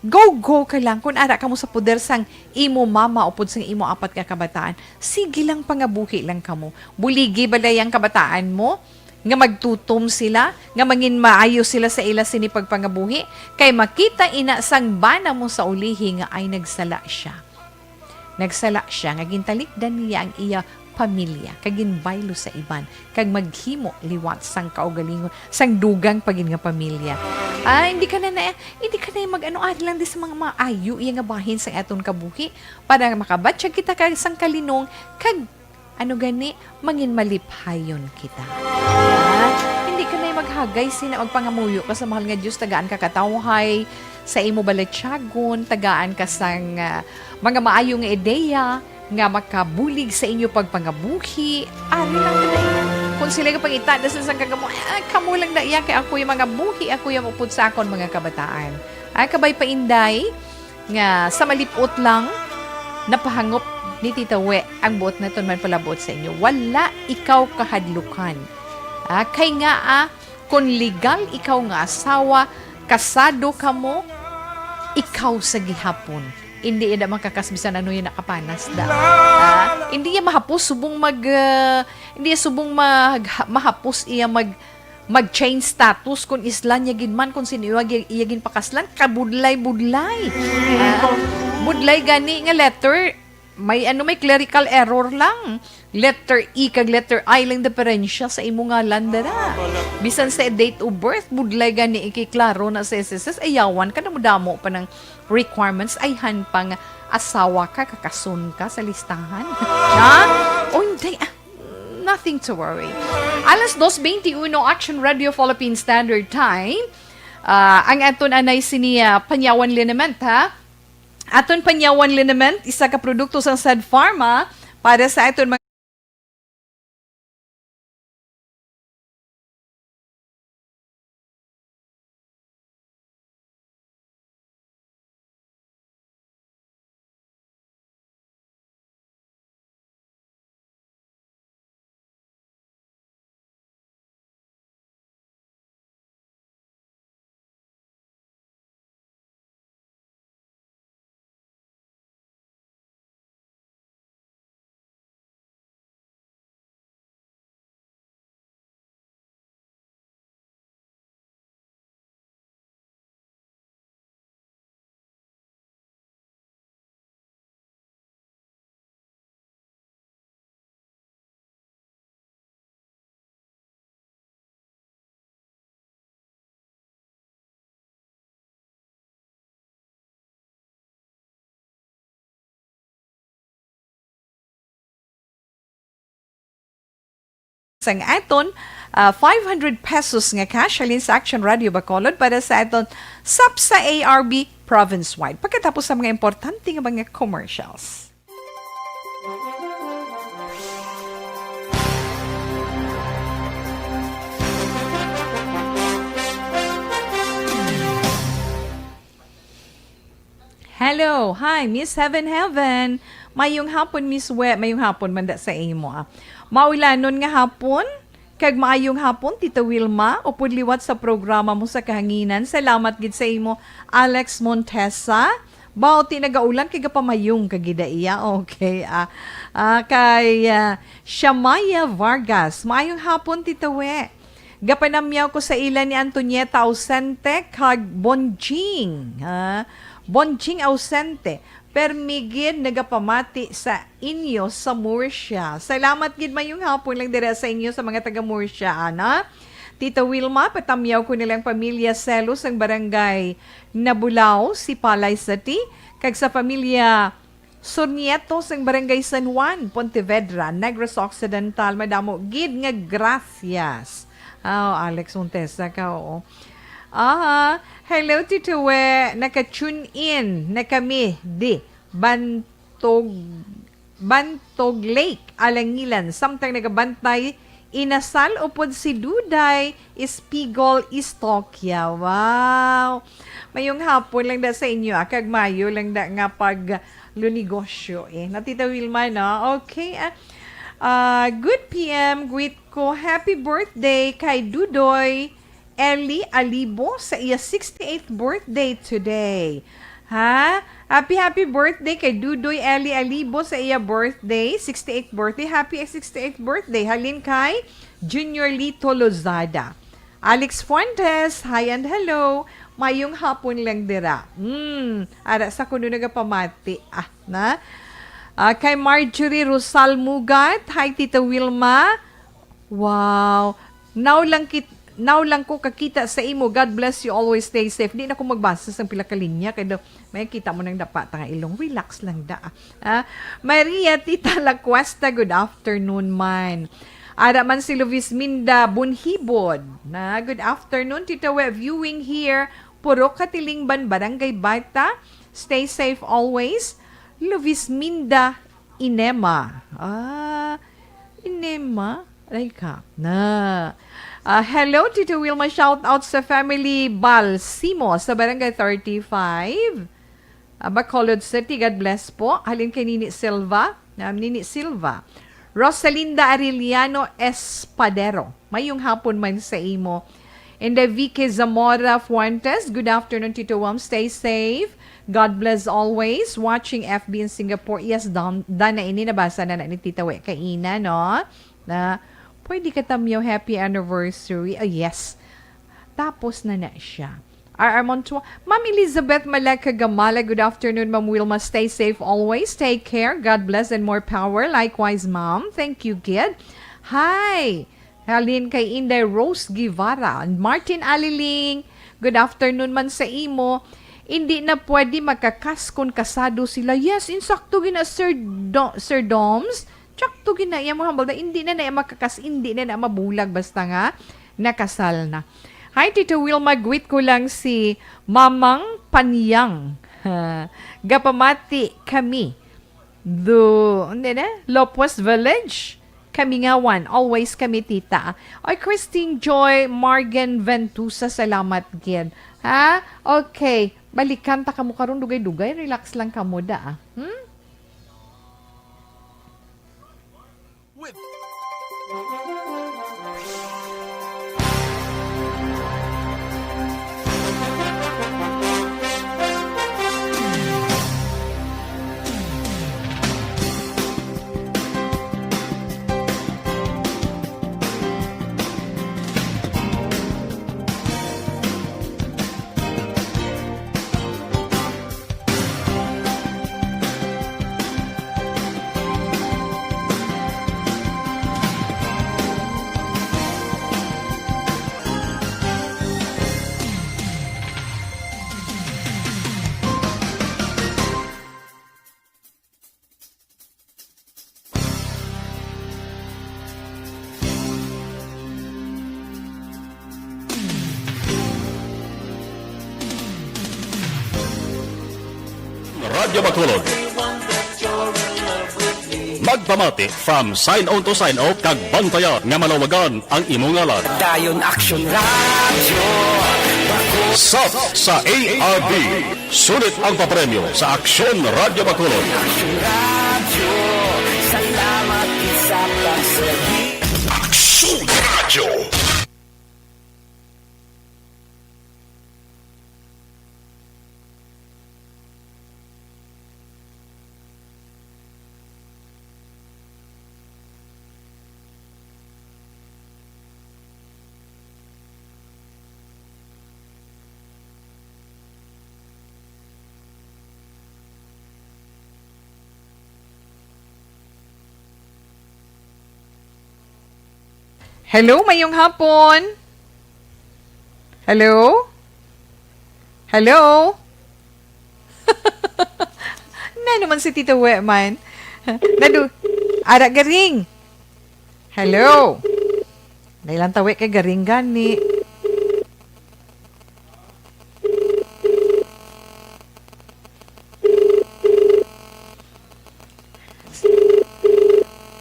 Go-go ka lang. Kon ara kamo sa poder sang imo mama upod sang imo apat nga kabataan, sige lang, pangabuhi lang kamo. Buligi bala yang kabataan mo nga magtutom sila, nga mangin maayo sila sa ila sini pagpangabuhi, kay makita ina sang bana mo sa ulihi nga ay nagsala siya. Nagsala siya nga gintalikdan niya ang iya pamilya, kag ginbaylo sa iban, kag maghimo liwat sang kaugalingon, sang dugang pa gid nga pamilya. Ah, hindi ka na, na, hindi ka na mag-ano, ari lang di sa mga maayo iya nga bahin sang aton kabuhi, para makabatyag kita kag sang kalinong, kag ano gani, mangin maliphayon kita. Ah, hindi ka na maghagay sina, magpangamuyo ka sa mahal nga Dios, tagaan ka katawhay sa imo balatyagon, tagaan ka sang, ah, mga maayo nga ideya nga makabulig sa inyo pagpangabuhi. Ari lang na iya. Kung sila nga pangita na sa sang kagamo, "Ah, kamo lang na iya, kay ako yung mga buhi, ako yung upod sa akon mga kabataan." Ay, kabay pa, Inday, nga sa malipot lang, napahangop ni Tita We ang buot naton man palabuot sa inyo. Wala ikaw kahadlukan. Ah, kay nga, ah, kung legal ikaw nga asawa, kasado kamo, ikaw sa gihapon. Hindi ida makakas bisan ano yung nakapanas da. Ah, hindi iya mahapos subong mag, ah, hindi iya subong mag, mahapos iya mag, mag-change status kung isla niya gid man kung sino iya, iya ginpakaslan. Kabudlay-budlay. Ah, budlay gani nga letter, May ano, may clerical error lang. Letter E kag letter I lang diferensya sa imo ngalan dira. Bisan sa date of birth, budlay gani ikiklaro na sa S S S, ayawan ka, damo-damo pa ng requirements, ayhan pang asawa ka, kakason ka sa listahan. Ha? O hindi, ah, nothing to worry. Alas dos twenty-one, Action Radio Philippine Standard Time. Ah, ang aton anay sini, ah, panyawan liniment, ha? Aton panyawan liniment, isa ka produkto sang Sad Pharma para sa aton mga sang aton, ah, five hundred pesos nga cash halin sa Action Radio Bacolod para sa aton SAPSA A R B province-wide. Pagkatapos sa mga importante nga mga commercials. Hello. Hi, Miss Heaven Heaven. Mayong hapon, Miss We. Mayong hapon man da sa imo, ah. Maulanon nga hapon, kag maayong hapon, Tita Wilma. Upod liwat sa programa mo sa kahanginan. Salamat gid sa imo, Alex Montesa. Baw, ti nagaulan kay gapamayong ka gid iya. Okay, ah. Ah, kay, ah, Shamaya Vargas. Maayong hapon, Tita We. Gapanamyaw ko sa ila ni Antonieta Ausente kag Bonjing, ha? Bonjing Ausente. Permi gid nagapamati sa inyo sa Murcia. Salamat gid, mayong hapon lang dira sa inyo sa mga taga Murcia, ana. Tita Wilma, patamyaw ko nilang pamilya Selos ang barangay Nabulao, Sipalay City, kag sa pamilya Surnieto sang Barangay San Juan, Pontevedra, Negros Occidental, madamo gid nga gracias. Oh, Alex Montesa ka, oo. Aha. Hello, Tito We. Naka-tune in na kami di Bantog, Bantog Lake, Alangilan. Samtang nagabantay Inasal upod si Duday Espigol Istokya. Wow! Mayong hapon lang da sa inyo, ah, kag mayo lang da nga paglunegosyo, eh. Na, Tita Wilma, no? Okay, ah, ah, good P M, greet ko. Happy birthday kay Dudoy Eli Alibo sa iya sixty-eighth birthday today. Ha? Happy, happy birthday kay Dudoy Eli Alibo sa iya birthday, sixty-eighth birthday. Happy sixty-eighth birthday. Halin kay Junior Lito Lozada. Alex Fuentes, hi and hello. Mayong hapon lang dira. Hmm, ara sa kuno nagapamati. Ah, na? Ah, kay Marjorie Rosal Mugat, hi Tita Wilma. Wow. Now lang kit-, now lang ko kakita sa imo. God bless you. Always stay safe. Di na ko magbasa sang pila ka linya kay daw may kita mo nang dapa ta nga ilong. Relax lang da. Ah, Maria Tita La Cuesta, good afternoon man. Ara man si Luis Minda Bunhibod. Na, good afternoon, Tita We, viewing here. Purok Katilingban, Barangay Bata. Stay safe always. Luis Minda Inema. Ah, Inema? Aray ka. Na. Ah, hello, Tito Wilma. Shout out sa family Balsimo sa Barangay thirty-five. Ah, Bacolod City. God bless po. Halin kay Nini Silva. Na, Nini Silva. Rosalinda Arellano Espadero. Mayong hapon man sa imo. And, uh, Vicky Zamora Fuentes, good afternoon, Tito Wam. Stay safe. God bless always. Watching F B in Singapore. Yes, done, done na ini. Nabasa na na ni Tita We kaina, no? Na, pwede ka tamyaw happy anniversary. Ah, yes. Tapos na na siya. R R Montua. Ma'am Elizabeth Malek Gamala, good afternoon, Ma'am Wilma. Stay safe always. Take care. God bless and more power. Likewise, Ma'am. Thank you, gid. Hi. Halin kay Inday Rose Guevara. Martin Aliling, good afternoon man sa imo. Hindi na pwede makakas kung kasado sila. Yes, insakto gina, Sir Do-, Sir Doms. Tsakto gina iya mo hambal na hindi na na iya makakas, hindi na na mabulag basta nga nakasal na. Hi, Tito Wilma. Greet ko lang si Mamang Panyang. Gapamati kami. Do, hindi na? Lopez Village. Kami nga one. Always kami, tita. Oy, Christine Joy Margan Ventusa, salamat gid. Ha? Okay. Balikan ta kamo karon, dugay-dugay. Relax lang kamo da, ah. Hmm? With Radyo Bacolod. Magpamati from sign on to sign off kag bantayan nga malawagan ang imo ngalan. Dayon Action Radio. Sat sa A R D. Sulit ang papremyo sa Aksyon Radyo Bacolod. Action Radio. Salamat sa pagserbi. Aksyon Radio. Hello, mayong hapon. Hello? Hello? Na naman si Tito We man. Nadu-, ara garing. Hello? Nailang tawi kay garing gani.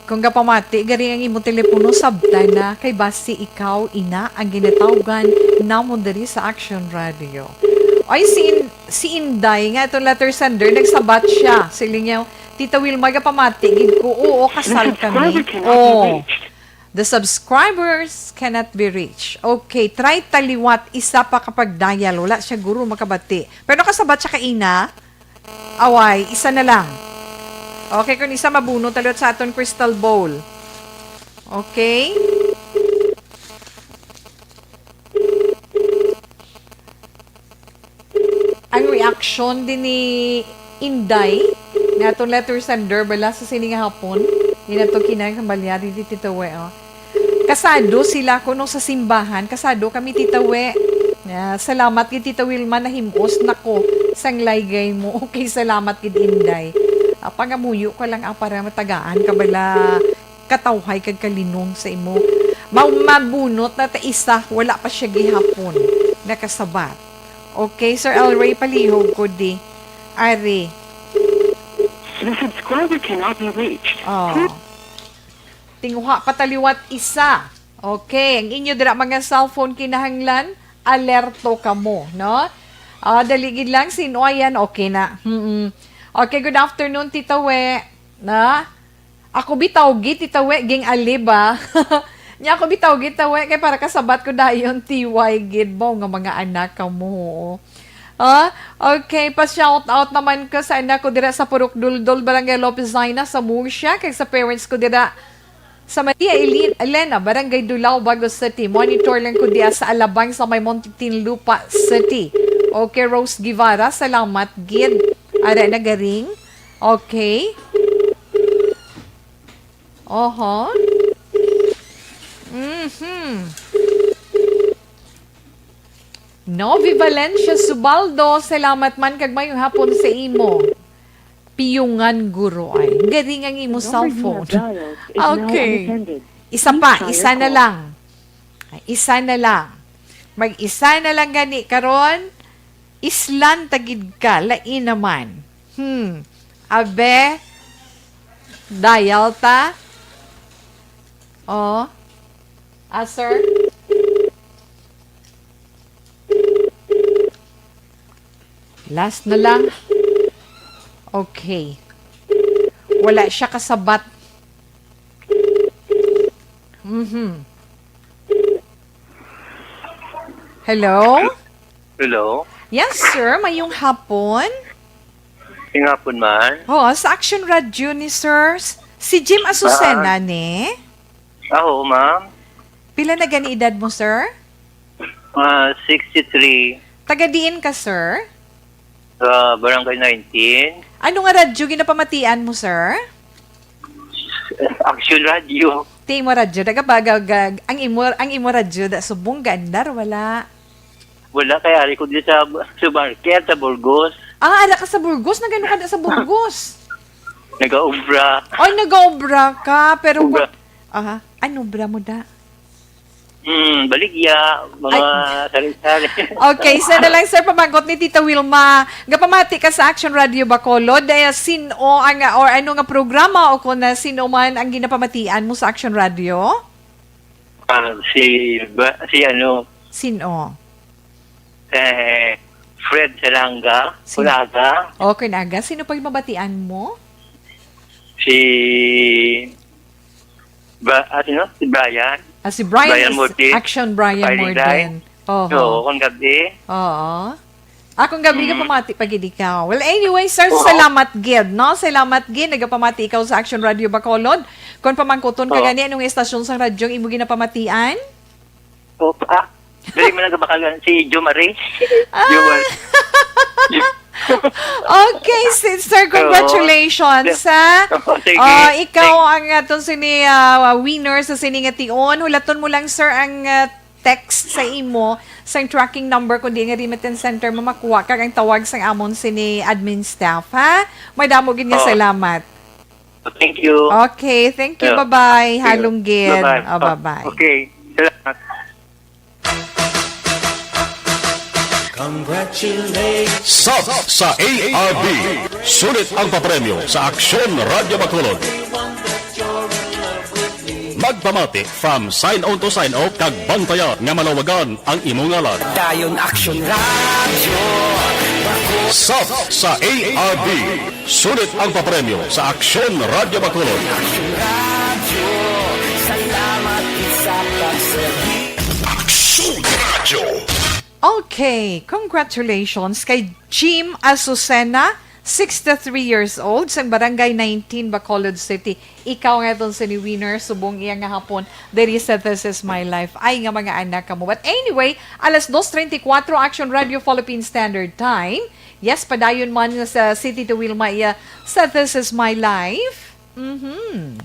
Kung gapamati gani ang imo telepono, sabta na, kay basi ikaw ina ang ginatawgan namon diri sa Action Radio. Ay, si In-, si Inday nga itong letter sender, nagsabat siya. Siling niya, "Tita Wilma, gapamati gid ko." Oo, kasal kami. The subscriber cannot be reached. Oh. The subscribers cannot be reached. Okay, try ta liwat, isa pa kapag dial. Wala siya guro makabati. Pero nakasabat siya kaina. Away, isa na lang. Okay, kung isa mabunot, talot sa aton crystal bowl. Okay? Ang reaction din ni Inday, nga atong letter sender, bala sa sini nga hapon, ni nato kinang kambalyari di Tito We, oh. Kasado sila kuno sa simbahan. Kasado kami, Tita We. Ah, salamat gid, Tita Wilma, nahimos na ko sang laygay mo. Okay, salamat gid, Inday. Ah, pangamuyo ka lang, ah, para matagaan ka bala katawhay kag kalinong sa imo. Ma-, mabunot na ta isa, wala pa siya gihapon nakasabat. Okay, Sir El Rey, palihog ko di. Ari. The subscriber cannot be reached. Oh. Tinguha pa ta liwat isa. Okay, ang inyo dira mga cellphone kinahanglan, alerto kamo, no? Ah, dali gid lang, sin-o yan, okay na. Mm-mm. Okay, good afternoon, Tita We. Na? Ako bitaw gid, Tita We, ging-ali ba? Nya ako bitaw gid, Tita We, kay para kasabat ko dayon, T Y gid ba nga mga anak kamo. Ah, okay, pa-shout out naman ko sa anak ko dira sa Purok Duldul, Barangay Lopezina, sa Murcia, kag sa parents ko dira sa Maria Eli-, Elena, Barangay Dulao, Bago City. Monitor lang ko diya sa Alabang sa may Muntinlupa City. Okay, Rose Guevara, salamat gid. Ara na garing. Okay. Oho. Mhm. Novi Valencia Subaldo, salamat man kag mayong hapon sa imo. Piyungan guro ay. Garing ang imo cellphone. Okay. Isa pa, isa na lang. Isa na lang. Mag-isa na lang gani karon. Islan ta gid ka, lain naman. Hmm. Abe, dial ta. Oh. Ah, sir? Last na lang. Okay. Wala siya kasabat. Mhm. Hello? Hello? Yes, sir. Mayong hapon. Mayong hapon man. Oh, sa Action Radio ni sir. S-, si Jim Azucena Ah. ni? Ah, oo, ma'am. Pila na gani edad mo, sir? Ah, sixty-three. Taga diin ka, sir? Sa Barangay nineteen. Ano nga radyo ginapamatian mo, sir? Action Radio. Ti imo radyo, daga ba, ga-, ga-, ang imo, ang imo radyo, da, subong gaandar, wala? Wala, kay ari ko di sa, sa market, sa Burgos. Ah, ara ka sa Burgos? Nagano ka na sa Burgos? Nagaobra. Ay, nagaobra ka, pero Obra. Aha. Ano obra mo, da? Hmm, baligya, mga Ay. sari-sari. Okay, isa na lang, sir, pamangkot ni Tita Wilma. Gapamati ka sa Action Radio Bacolod. Eh, sino ang, or ano nga programa o kung na sino man ang ginapamatian mo sa Action Radio? Ah, si, ba, si ano? Sino? Eh, Fred Salanga, Si Culaga. Oh, Culaga. Sino pa yung mabatian mo? Si Ba, ah, sino? Si Brian? Ah, si Brian Brian is Murtin. Action Brian Fighting Murtin. Line. Oho. Oo, kung gabi. Oo. Ah, kung gabi ka Mm. pamati pa gid ikaw. Well, anyway, sir, Oo. salamat gid, no? Salamat gid, nagapamati ikaw sa Action Radio Bacolod. Kung pamangkuton ka Oo. gani, anong estasyon sang radyo ang imo ginapamatian? Opa. Dili man nagabakalan si Jomari. Ah. Jomari. Okay, sister, congratulations, Oo. ha? Oo, sige. Oh, ikaw Thank ang aton sini, ah, winner sa sini nga tion. Hulaton mo lang, sir, ang, ah, text sa imo sang tracking number, kundi nga remittance center mo makuha kag ang tawag sang amon sini admin staff, ha? Madamo gid nga Oo. salamat. Thank you. Okay, thank you. Yeah. Bye-bye. Thank you. Halong gid. Bye-bye. Oh, bye-bye. Okay. Salamat. Congratulations. Sub sa A R B. Sulit ang papremyo sa Aksyon Radyo Bacolod. Magpamati from sign on to sign off kag bantayan nga malawagan ang imo ngalan. Dayon Action Radio. Sub sa A R B. Sulit ang papremyo sa Aksyon Radio Bacolod. Action Radio. Salamat sa pagserbi. Aksyon Radio. Okay, congratulations kay Jim Azucena, sixty-three years old, sang Barangay nineteen, Bacolod City. Ikaw nga itong sini winner, subong iya nga hapon, diri sa This Is My Life. Ay, nga mga anak kamo. But anyway, alas dos treinta y cuatro, Action Radio Philippine Standard Time. Yes, padayon man sa City to Wilma iya sa This Is My Life. Mhm.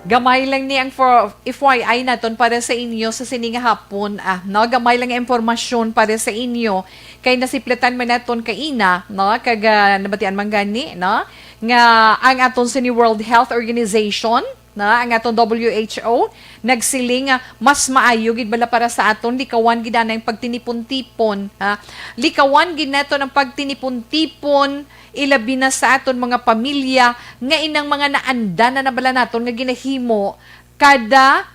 Gamay lang ni ang for F Y I naton para sa inyo sa sini nga hapon, ah, no? Gamay lang nga impormasyon para sa inyo kay nasiplatan man naton kaina, no? Kag, ah, nabatian man gani, no? Nga ang aton sini World Health Organization, na ang aton W H O nagsiling nga mas maayo gid bala para sa aton likawan gid anay ang pagtinipon-tipon, ha? Likawan gid naton ang pagtinipon-tipon, ilabi na sa aton mga pamilya nga inang mga naandanan na bala naton nga ginahimo kada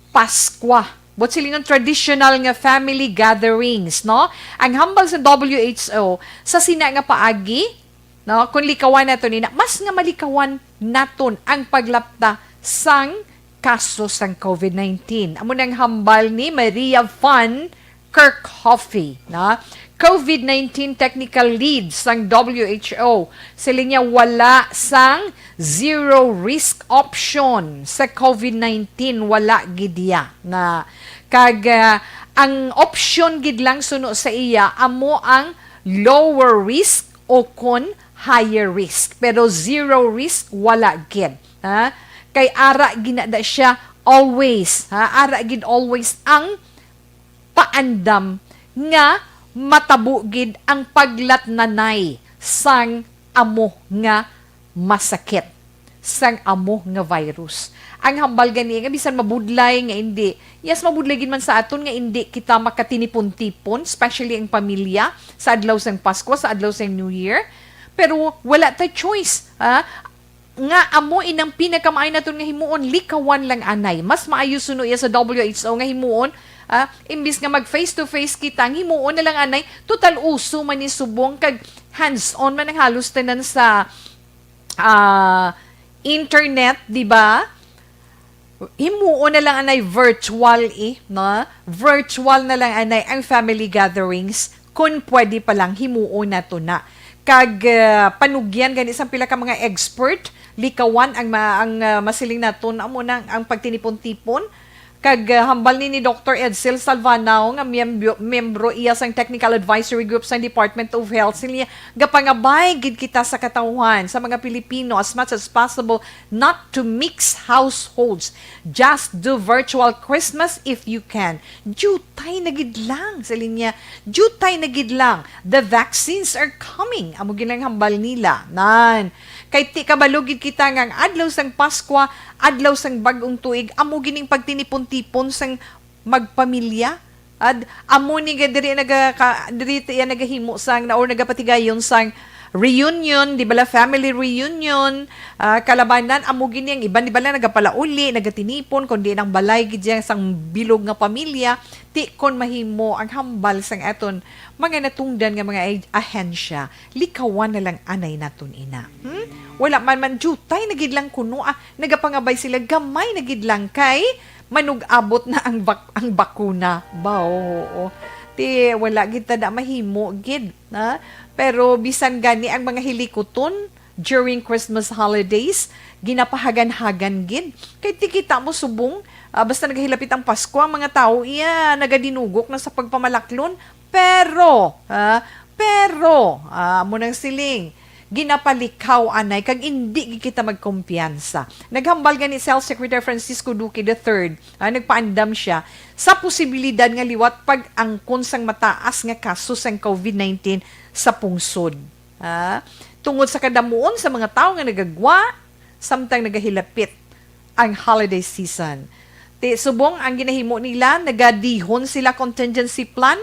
Paskwa. Buot silingon, traditional nga family gatherings, no? Ang hambal sa W H O, sa sina nga paagi, no, kung likawan nato nina, mas nga malikawan naton ang paglapta sang kaso sang COVID nineteen. Amo nang hambal ni Maria Fan Kirkhope, na covid nineteen technical lead sang W H O. Siling niya wala sang zero risk option sa covid nineteen, wala gid iya na kag, ah, ang option gid lang suno sa iya amo ang lower risk o kon higher risk, pero zero risk wala gid, ha? Kay ara ginada siya always, ha? Ara gid always ang paandam nga matabo gid ang paglatnanay sang amo nga masakit, sang amo nga virus. Ang hambal gani nga bisan mabudlay nga indi, yes, mabudlay gid man sa aton nga indi kita makatinipon-tipon, especially ang pamilya, sa adlaw sang Pasko, sa adlaw sang New Year. Pero wala ta choice, ha? Nga amo inang pinakamaayo naton nga himuon, likawan lang anay. Mas maayo suno iya sa W H O nga himuon, ah, imbis nga mag face to face kita, ang himuon na lang anay, total uso man ni subong kag hands-on man ang halos tanan sa, ah, internet, di ba? Himuon na lang anay virtual, eh, no? Virtual na lang anay ang family gatherings, kun pwede pa lang himuon nato na. Kag, ah, panugyan gani sang pila ka mga expert, likawan ang ma-, ang, ah, masiling naton amo na ang pagtinipon-tipon. Kag, ah, hambal ni, ni Doktor Edsel Salvanao nga miyembro, miyembro iya sang Technical Advisory Group sang Department of Health, siling niya, gapangabay gid kita sa katawhan, sa mga Pilipino, as much as possible, not to mix households. Just do virtual Christmas if you can. Jutay na gid lang, siling niya. Jutay na gid lang. The vaccines are coming. Amo gid ang hambal nila. Nan. Kay ti kabalo gid kita nga ang adlaw sang Paskwa, adlaw sang bag-ong tuig, amo gining pagtinipon-tipon sang magpamilya. Ad, amo ni nga diri naga-, ka-, diri iya nagahimo sang, na, or nagapatigayon sang reunion, di bala, family reunion, ah, kalabanan, amo gini ang iban, di bala, nagapalauli, nagatinipon, kundi nang balay gid yang sang bilog nga pamilya, ti kon mahimo ang hambal sang aton mga natungdan nga mga ag-, ahensya, likawan na lang anay naton ina. Hmm? Wala man man jutay na gid lang kuno, ah, nagapangabay sila gamay na gid lang kay manug-abot na ang bak-, ang bakuna. Ba, oo. Ti, wala gid ta da mahimo gid, ha? Pero bisan gani ang mga hilikuton during Christmas holidays, ginapahagan-hagan gid. Kay ti kita mo subong, ah, basta nagahilapit ang Pasko, ang mga tawo iya nagadinugok na sa pagpamalaklon. Pero, ha? Pero, ah, amo nang siling, ginapalikaw anay kag indi gid kita magkumpiyansa. Naghambal gani si Health Secretary Francisco Duque the third, ah, nagpaandam siya sa posibilidad nga liwat pag-angkon sang mataas nga kaso sang covid nineteen sa pungsod. Ah, tungod sa kadamuon sa mga tawo nga nagagwa samtang nagahilapit ang holiday season. Ti subong ang ginahimo nila, nagadihon sila contingency plan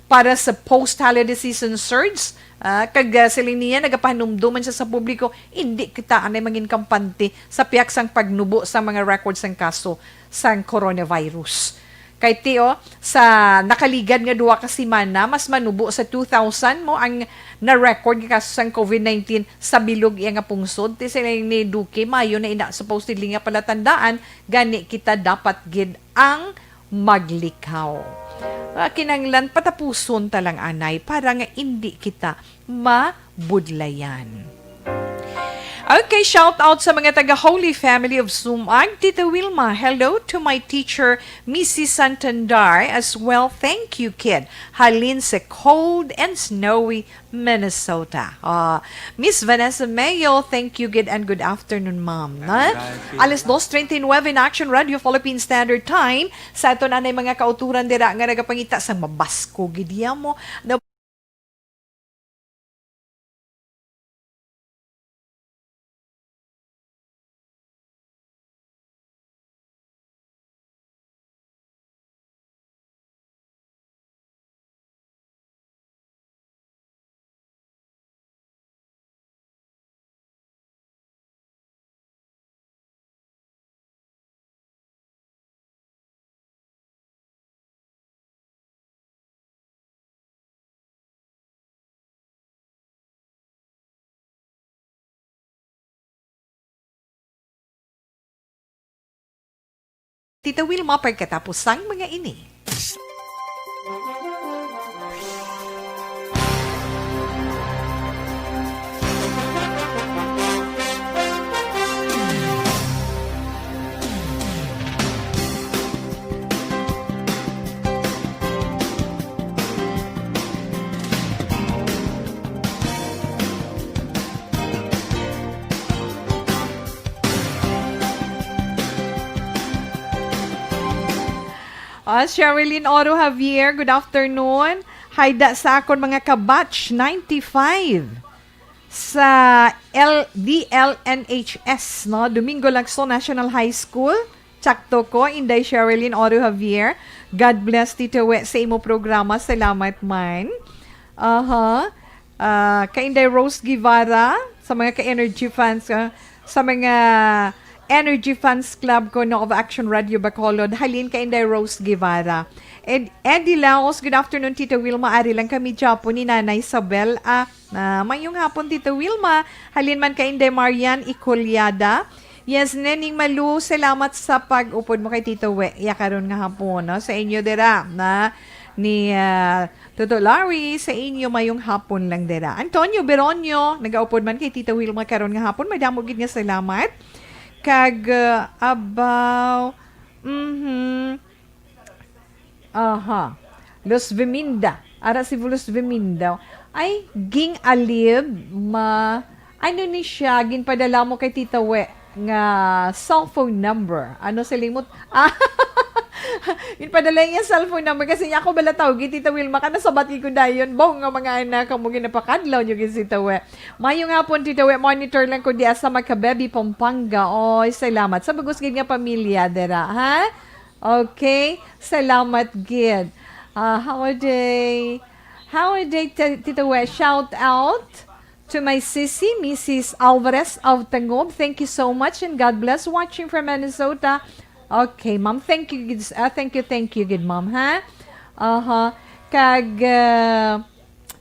para sa post-holiday season surge. Ah, kag, ah, siling niya, nagapahanumdom man siya sa publiko, indi kita anay mangin kampante sa pihak sang pagnubo sa mga record sang kaso sang coronavirus. Kay ti, oh, sa nakaligad nga duha ka semana, mas manubo sa two thousand mo ang na-record nga kaso sang covid nineteen sa bilog iya nga pungsod. Ti siling ni Duque, mayo na ina supposedly nga palatandaan, gani kita dapat gid ang maglikaw. Ah, kinahanglan patapuson ta lang anay para nga indi kita mabudlayan. Okay, shout out sa mga taga Holy Family of Sumag. Tita Wilma, hello to my teacher, Missus Santandar, as well. Thank you, kid. Halin sa cold and snowy Minnesota. Ah, Miss Vanessa Mayo, thank you, good and good afternoon, ma'am. Na? Alas dos treinta y nueve in Action Radio Philippine Standard Time. Sa aton anay mga kauturan dira nga nagapangita sang mabasko gid iya mo. Na Tita Wilma, pagkatapos sang mga ini. Ah, Sherilyn Oro Javier, good afternoon. Hi da sa akon mga kabatch ninety-five sa L-, D L N H S, no? Domingo Lacson National High School. Tsakto ko, Inday Sherilyn Oro Javier. God bless, Tito We, sa imo programa. Salamat man. Aha. Ah, kay Inday Rose Guevara, sa mga ka-Energy fans, ah, sa mga Energy Fans Club ko, no, of Action Radio Bacolod, halin kay Inday Rose Guevara. And Eddie Laos, good afternoon, Tita Wilma. Ari lang kami, Japo, ni Nanay Isabel. Ah, ah, mayong hapon, Tita Wilma. Halin man kay Inday Marian Iculiada. Yes, Neneng Malu, salamat sa pag-upod mo kay Tito We. Ya karon nga hapon, no? Sa inyo dira, na ni, ah, Toto Larry, sa inyo mayong hapon lang dira. Antonio Beronio, nagaupod man kay Tita Wilma karon nga hapon. Madamo gid nga salamat. Kag, uh, abaw, mhm. Aha. Luz Viminda. Ara si Luz Viminda. Ay, ging alib, ma, ano ni siya, ginpadala mo kay Tita We nga cellphone number? Ano sa limot? Ah, ginpadala niya cellphone number kasi niya ako bala tawgi, Tita Wilma, ka nasabat ko dayon. Bong nga mga anak, kamo ginapakadlaw niyo gid si Tita We. Mayong hapon, Tita We. Monitor lang ko diya sa Macabebe, Pampanga. Oy, salamat. Sa bugos gid nga pamilya, dira, ha? Okay. Salamat gid. Ah, how are they? How are they, Ti-, Tita We? Shout out to my sisi, Missus Alvarez of Tangub. Thank you so much and God bless. Watching from Minnesota. Okay, ma'am. Thank you, gid-, ah, thank you, thank you, good ma'am, ha? Aha. Kag, ah,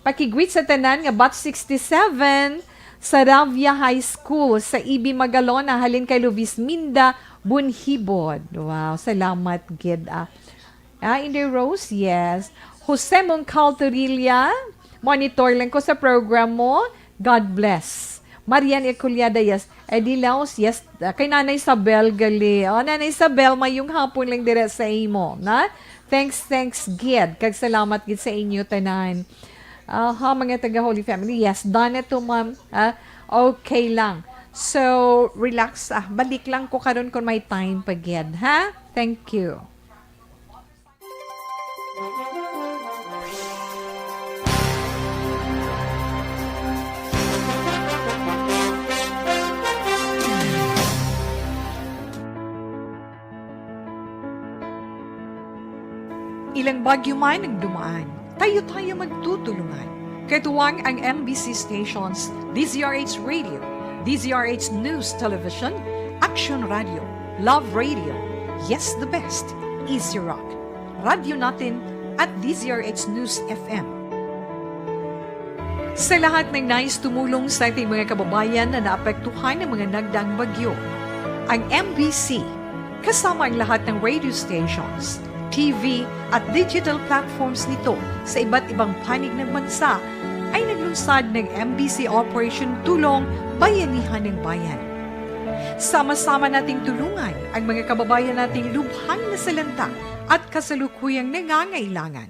pakigwit sa tanan nga batch sixty-seven sa Ravia High School sa E B Magalona, halin kay Luvis Minda Bunhibod. Wow, salamat gid, ah. Ah, Inday Rose, yes. Jose Mongcal Torilla, monitor lang ko sa program mo. God bless. Marian Eculiada, yes. Eddie Laos, yes. Ah, kay Nanay Isabel, gali. Oh, Nanay Isabel, mayong hapon lang dire sa imo, na? Thanks, thanks, gid. Kag salamat gid sa inyo tanan. Aha, mga taga Holy Family. Yes, done ito, ma'am. Ah, okay lang. So, relax, ah. Balik lang ko karon kung may time pa gid, ha? Thank you. Ilang bagyo man ang dumaan, tayo-tayo magtutulungan. Katuwang ang M B C stations, D Z R H Radio, D Z R H News Television, Action Radio, Love Radio, Yes the Best, Easy Rock, Radyo Natin, at D Z R H News F M. Sa lahat ng nais tumulong sa ating mga kababayan na naapektuhan ng mga nagdaang bagyo, ang M B C, kasama ang lahat ng radio stations, T V, at digital platforms nito sa iba't ibang panig ng bansa, ay naglunsad ng M B C Operation Tulong Bayanihan ng Bayan. Sama-sama nating tulungan ang mga kababayan nating lubhang nasalanta at kasalukuyang nangangailangan.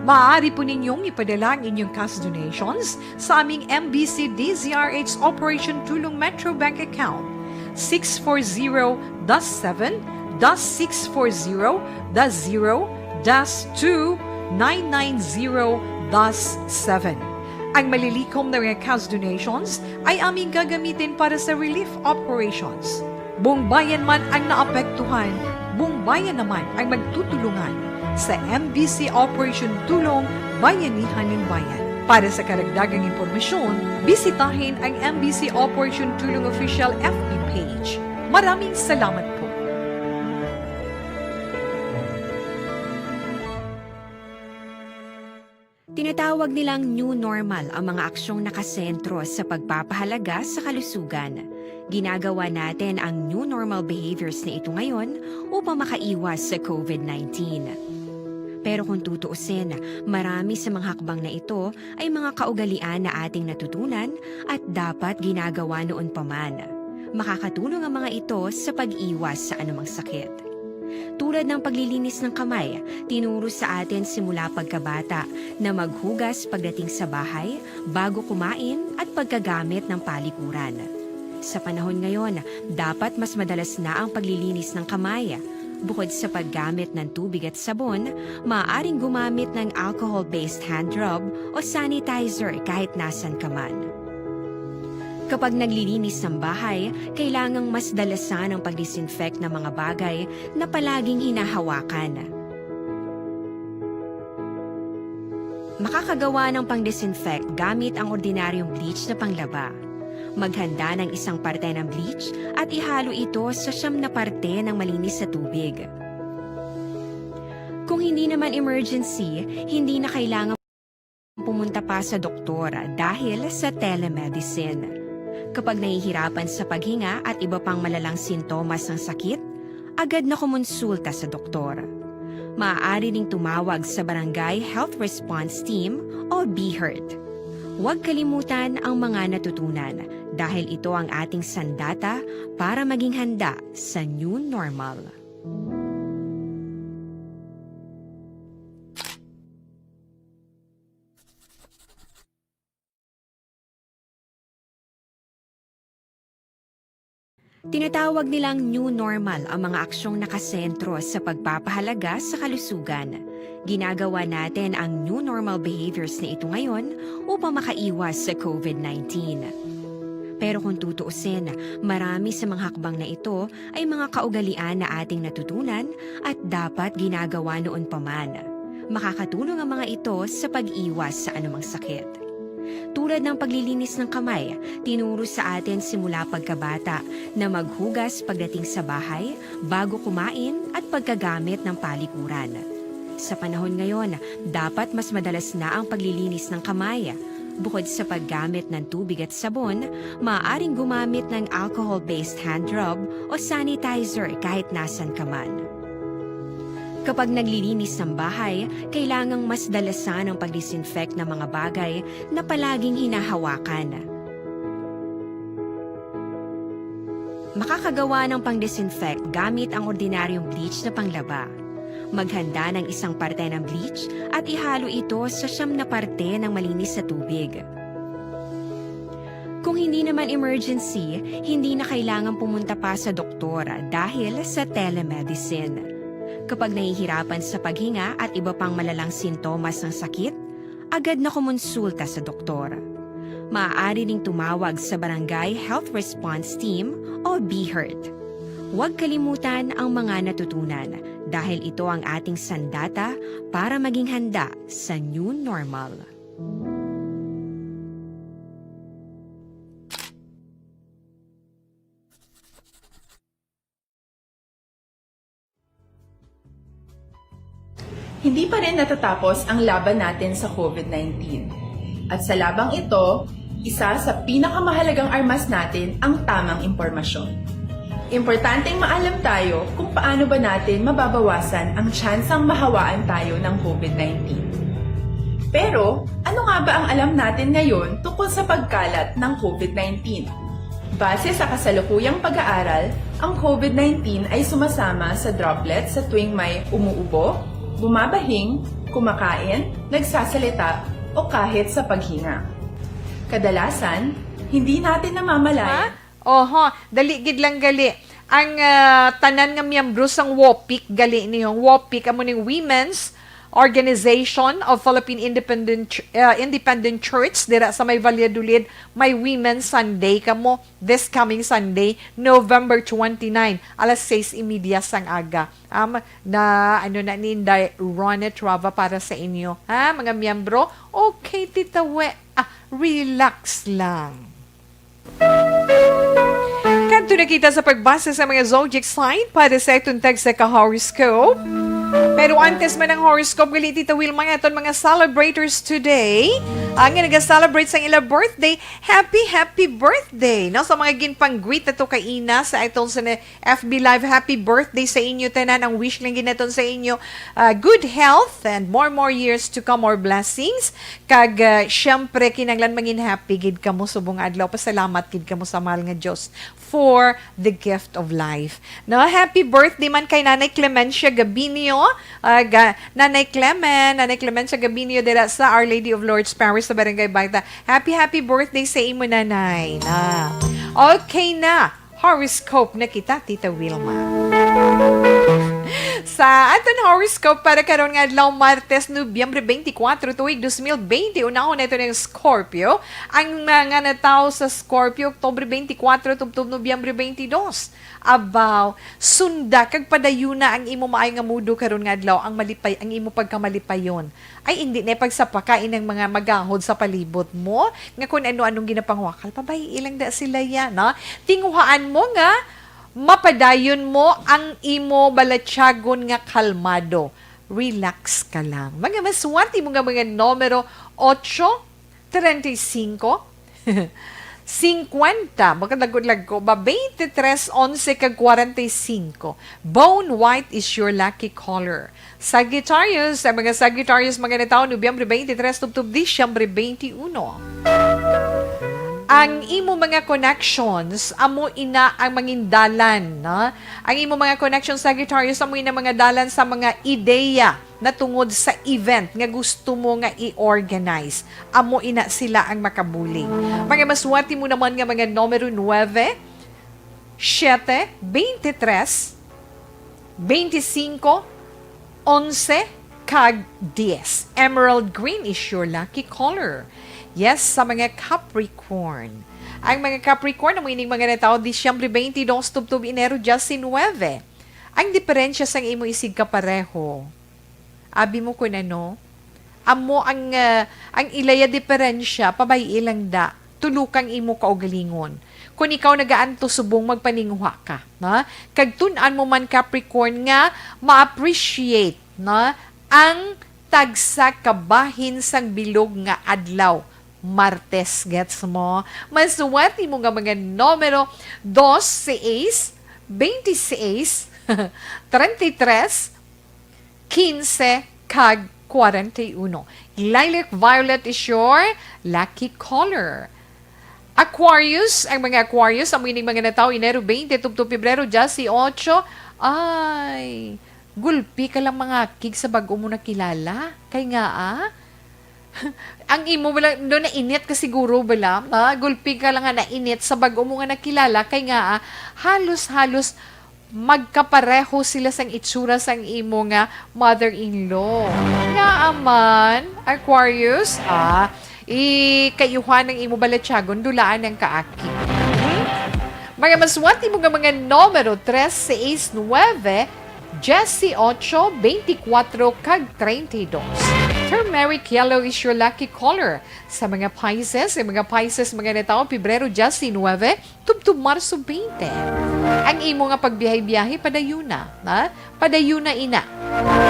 Maaari po ninyong ipadala ang inyong cash donations sa aming M B C D Z R H Operation Tulong Metro Bank account, six four zero dash seven dash six four zero dash zero dash two nine nine zero dash seven. Ang malilikom na mga cash donations ay aming gagamitin para sa relief operations. Buong bayan man ang naapektuhan, buong bayan naman ang magtutulungan. Sa M B C Operation Tulong Bayanihan ng Bayan. Para sa karagdagang impormasyon, bisitahin ang M B C Operation Tulong Official F B page. Maraming salamat po. Tinatawag nilang new normal ang mga aksyong nakasentro sa pagpapahalaga sa kalusugan. Ginagawa natin ang new normal behaviors na ito ngayon upang makaiwas sa COVID nineteen. Pero kung tutuusin, marami sa mga hakbang na ito ay mga kaugalian na ating natutunan at dapat ginagawa noon pa man. Makakatulong ang mga ito sa pag-iwas sa anumang sakit. Tulad ng paglilinis ng kamay, tinuro sa atin simula pagkabata na maghugas pagdating sa bahay, bago kumain at pagkagamit ng palikuran. Sa panahon ngayon, dapat mas madalas na ang paglilinis ng kamay. Bukod sa paggamit ng tubig at sabon, maaaring gumamit ng alcohol-based hand rub o sanitizer kahit nasan ka man. Kapag naglilinis ng bahay, kailangang mas dalasan ang pag-disinfect ng mga bagay na palaging hinahawakan. Makakagawa ng pang-disinfect gamit ang ordinaryong bleach na panglaba. Maghanda ng isang parte ng bleach at ihalo ito sa siyam na parte ng malinis na tubig. Kung hindi naman emergency, hindi na kailangan pumunta pa sa doktor dahil sa telemedicine. Kapag nahihirapan sa paghinga at iba pang malalang sintomas ng sakit, agad na kumonsulta sa doktor. Maaari ding tumawag sa Barangay Health Response Team o BHERT. Huwag kalimutan ang mga natutunan dahil ito ang ating sandata para maging handa sa new normal. Tinatawag nilang new normal ang mga aksyong nakasentro sa pagpapahalaga sa kalusugan. Ginagawa natin ang new normal behaviors na ito ngayon upang makaiwas sa COVID nineteen. Pero kung tutuusin, marami sa mga hakbang na ito ay mga kaugalian na ating natutunan at dapat ginagawa noon pa man. Makakatulong ang mga ito sa pag-iwas sa anumang sakit. Tulad ng paglilinis ng kamay, tinuro sa atin simula pagkabata na maghugas pagdating sa bahay, bago kumain at pagkagamit ng palikuran. Sa panahon ngayon, dapat mas madalas na ang paglilinis ng kamay. Bukod sa paggamit ng tubig at sabon, maaaring gumamit ng alcohol-based hand rub o sanitizer kahit nasan ka man. Kapag naglilinis ng bahay, kailangang mas dalasan ang pag-disinfect ng mga bagay na palaging hinahawakan. Makakagawa ng pang-disinfect gamit ang ordinaryong bleach na panglaba. Maghanda ng isang parte ng bleach at ihalo ito sa siyam na parte ng malinis na tubig. Kung hindi naman emergency, hindi na kailangan pumunta pa sa doktor dahil sa telemedicine. Kapag nahihirapan sa paghinga at iba pang malalang sintomas ng sakit, agad na kumonsulta sa doktor. Maaari ding tumawag sa Barangay Health Response Team o BHERT. Huwag kalimutan ang mga natutunan dahil ito ang ating sandata para maging handa sa new normal. Hindi pa rin natatapos ang laban natin sa COVID nineteen. At sa labang ito, isa sa pinakamahalagang armas natin ang tamang impormasyon. Importanteng maalam tayo kung paano ba natin mababawasan ang tsansang mahawaan tayo ng COVID nineteen. Pero, ano nga ba ang alam natin ngayon tungkol sa pagkalat ng COVID nineteen? Base sa kasalukuyang pag-aaral, ang COVID nineteen ay sumasama sa droplet sa tuwing may umuubo, bumabahing, kumakain, nagsasalita, o kahit sa paghinga. Kadalasan, hindi natin namamalayan. Ha? Oho, dali gid lang gali. Ang, ah, tanan nga miyembro sang WOPIC gali niyo. WOPIC amo ning Women's Organization of Philippine Independent Ch-, ah, Independent Church dira sa may Valladolid. May Women's Sunday kamo this coming Sunday, November twenty-nine, alas sais y media sang aga. Am, na, ano na ni Inday Ronette Rava para sa inyo, ha, mga miyembro? Okay, Tita We, ah, relax lang. Kadto na kita sa pagbasa sa mga zodiac sign para sa atong tagsa ka horoscope. Pero antes man ang horoscope, gali, Tita Wilma, ang aton mga celebrators today. Ang nga nag-celebrate sang ila birthday, happy, happy birthday! No? Sa mga ginpang-greet nato kaina sa atong sa F B Live, happy birthday sa inyo tanan. Ang wish lang gid naton sa inyo, ah, good health and more, more years to come, more blessings. Kag, ah, syempre, kinahanglan mangin happy gid kamo subong adlaw. Pasalamat gid kamo sa mahal nga Dios for the gift of life. No, happy birthday man kay Nanay Clemencia Gabinio. Ah, ga-, Nanay Clemen, Nanay Clemencia Gabinio dira sa Our Lady of Lourdes Parish sa Barangay Baita. Happy, happy birthday sa imo, Nanay. Na. Okay na. Horoscope na kita, Tita Wilma. Sa aton horoscope para karon nga adlaw, Martes, Nobyembre twenty-four, tuig twenty twenty, unahon nato ng Scorpio. Ang mga natawo sa Scorpio, Oktubre twenty-four, tubtob Nobyembre twenty-two. Abaw, sunda kag padayuna ang imo maayo nga mudo karon nga adlaw, ang malipay, ang imo pagkamalipayon. Ay, hindi na pagsapakain ang mga magahod sa palibot mo, nga kung ano-anong ginapanguwakal, pabay-i lang da sila yan, no? Tinguhaan mo nga mapadayon mo ang imo balatyagon nga kalmado. Relax ka lang. Mga maswerte mo nga mga numero, otso, treinta y cinco, cincuenta, magkadagko-dagko ba? Twenty-three, onse, kag kwarenta y cinco. Bone white is your lucky color. Sagittarius, ang mga Sagittarius, mga natawo, Nobyembre twenty-three, tubtob Disyembre twenty-uno. Ang imo mga connections, amo ina ang mangindalan, no? Ang imo mga connections, Sagittarius, amo ina mga dalan sa mga ideya na tungod sa event nga gusto mo nga i-organize. Amo ina sila ang makabulig. Mga maswerte mo naman nga mga numero nuebe, siete, twenty-three, twenty-cinco, onse, kag diyes. Emerald green is your lucky color. Yes, sa mga Capricorn. Ang mga Capricorn, amo ining mga natawo, Disyembre twenty-two, tubtob Enero diyes nuebe. Ang diferensya sang imo isig kapareho, abi mo kun ano, amo ang, ah, ang ilaya diferensya, pabay-i lang da. Tulo kang imo kaugalingon. Kung ikaw nagaantos subong magpaninguha ka, na? Kag tun-an mo man, Capricorn, nga ma-appreciate, na, ang tagsa ka bahin sang bilog nga adlaw, Martes, gets mo? Maswerte mo nga mga numero, dos, seis, twenty-seis, treinta y tres, quince, kag kwarenta y uno. Lilac violet is your lucky color. Aquarius, ang mga Aquarius, amo ining mga natawo, Enero twenty, tubtob Pebrero diyes otso. Ay, gulpi ka lang mangakig sa bag-o mo nakilala. Kay nga, ah, ang imo bala, no, nainit ka siguro bala, ah, gulpi ka lang nga nainit sa bag-o mo nga nakilala. Kay nga, ah, halos-halos magkapareho sila sang itsura sang imo nga mother-in-law. Nga aman, Aquarius, ah, i-, kayuhan ang imo balatyagon, dulaan ang kaaki. Hmm? Mga maswerte mo nga mga numero, tres, seis, nuebe, diyes otso, twenty-four, kag treinta y dos. Turmeric yellow is your lucky color. Sa mga Pisces, ang mga Pisces, mga natawo, Pebrero diyes nuebe, tubtob Marso twenty. Ang imo nga pagbiyahe-biyahe, padayuna, ha? Padayuna ina.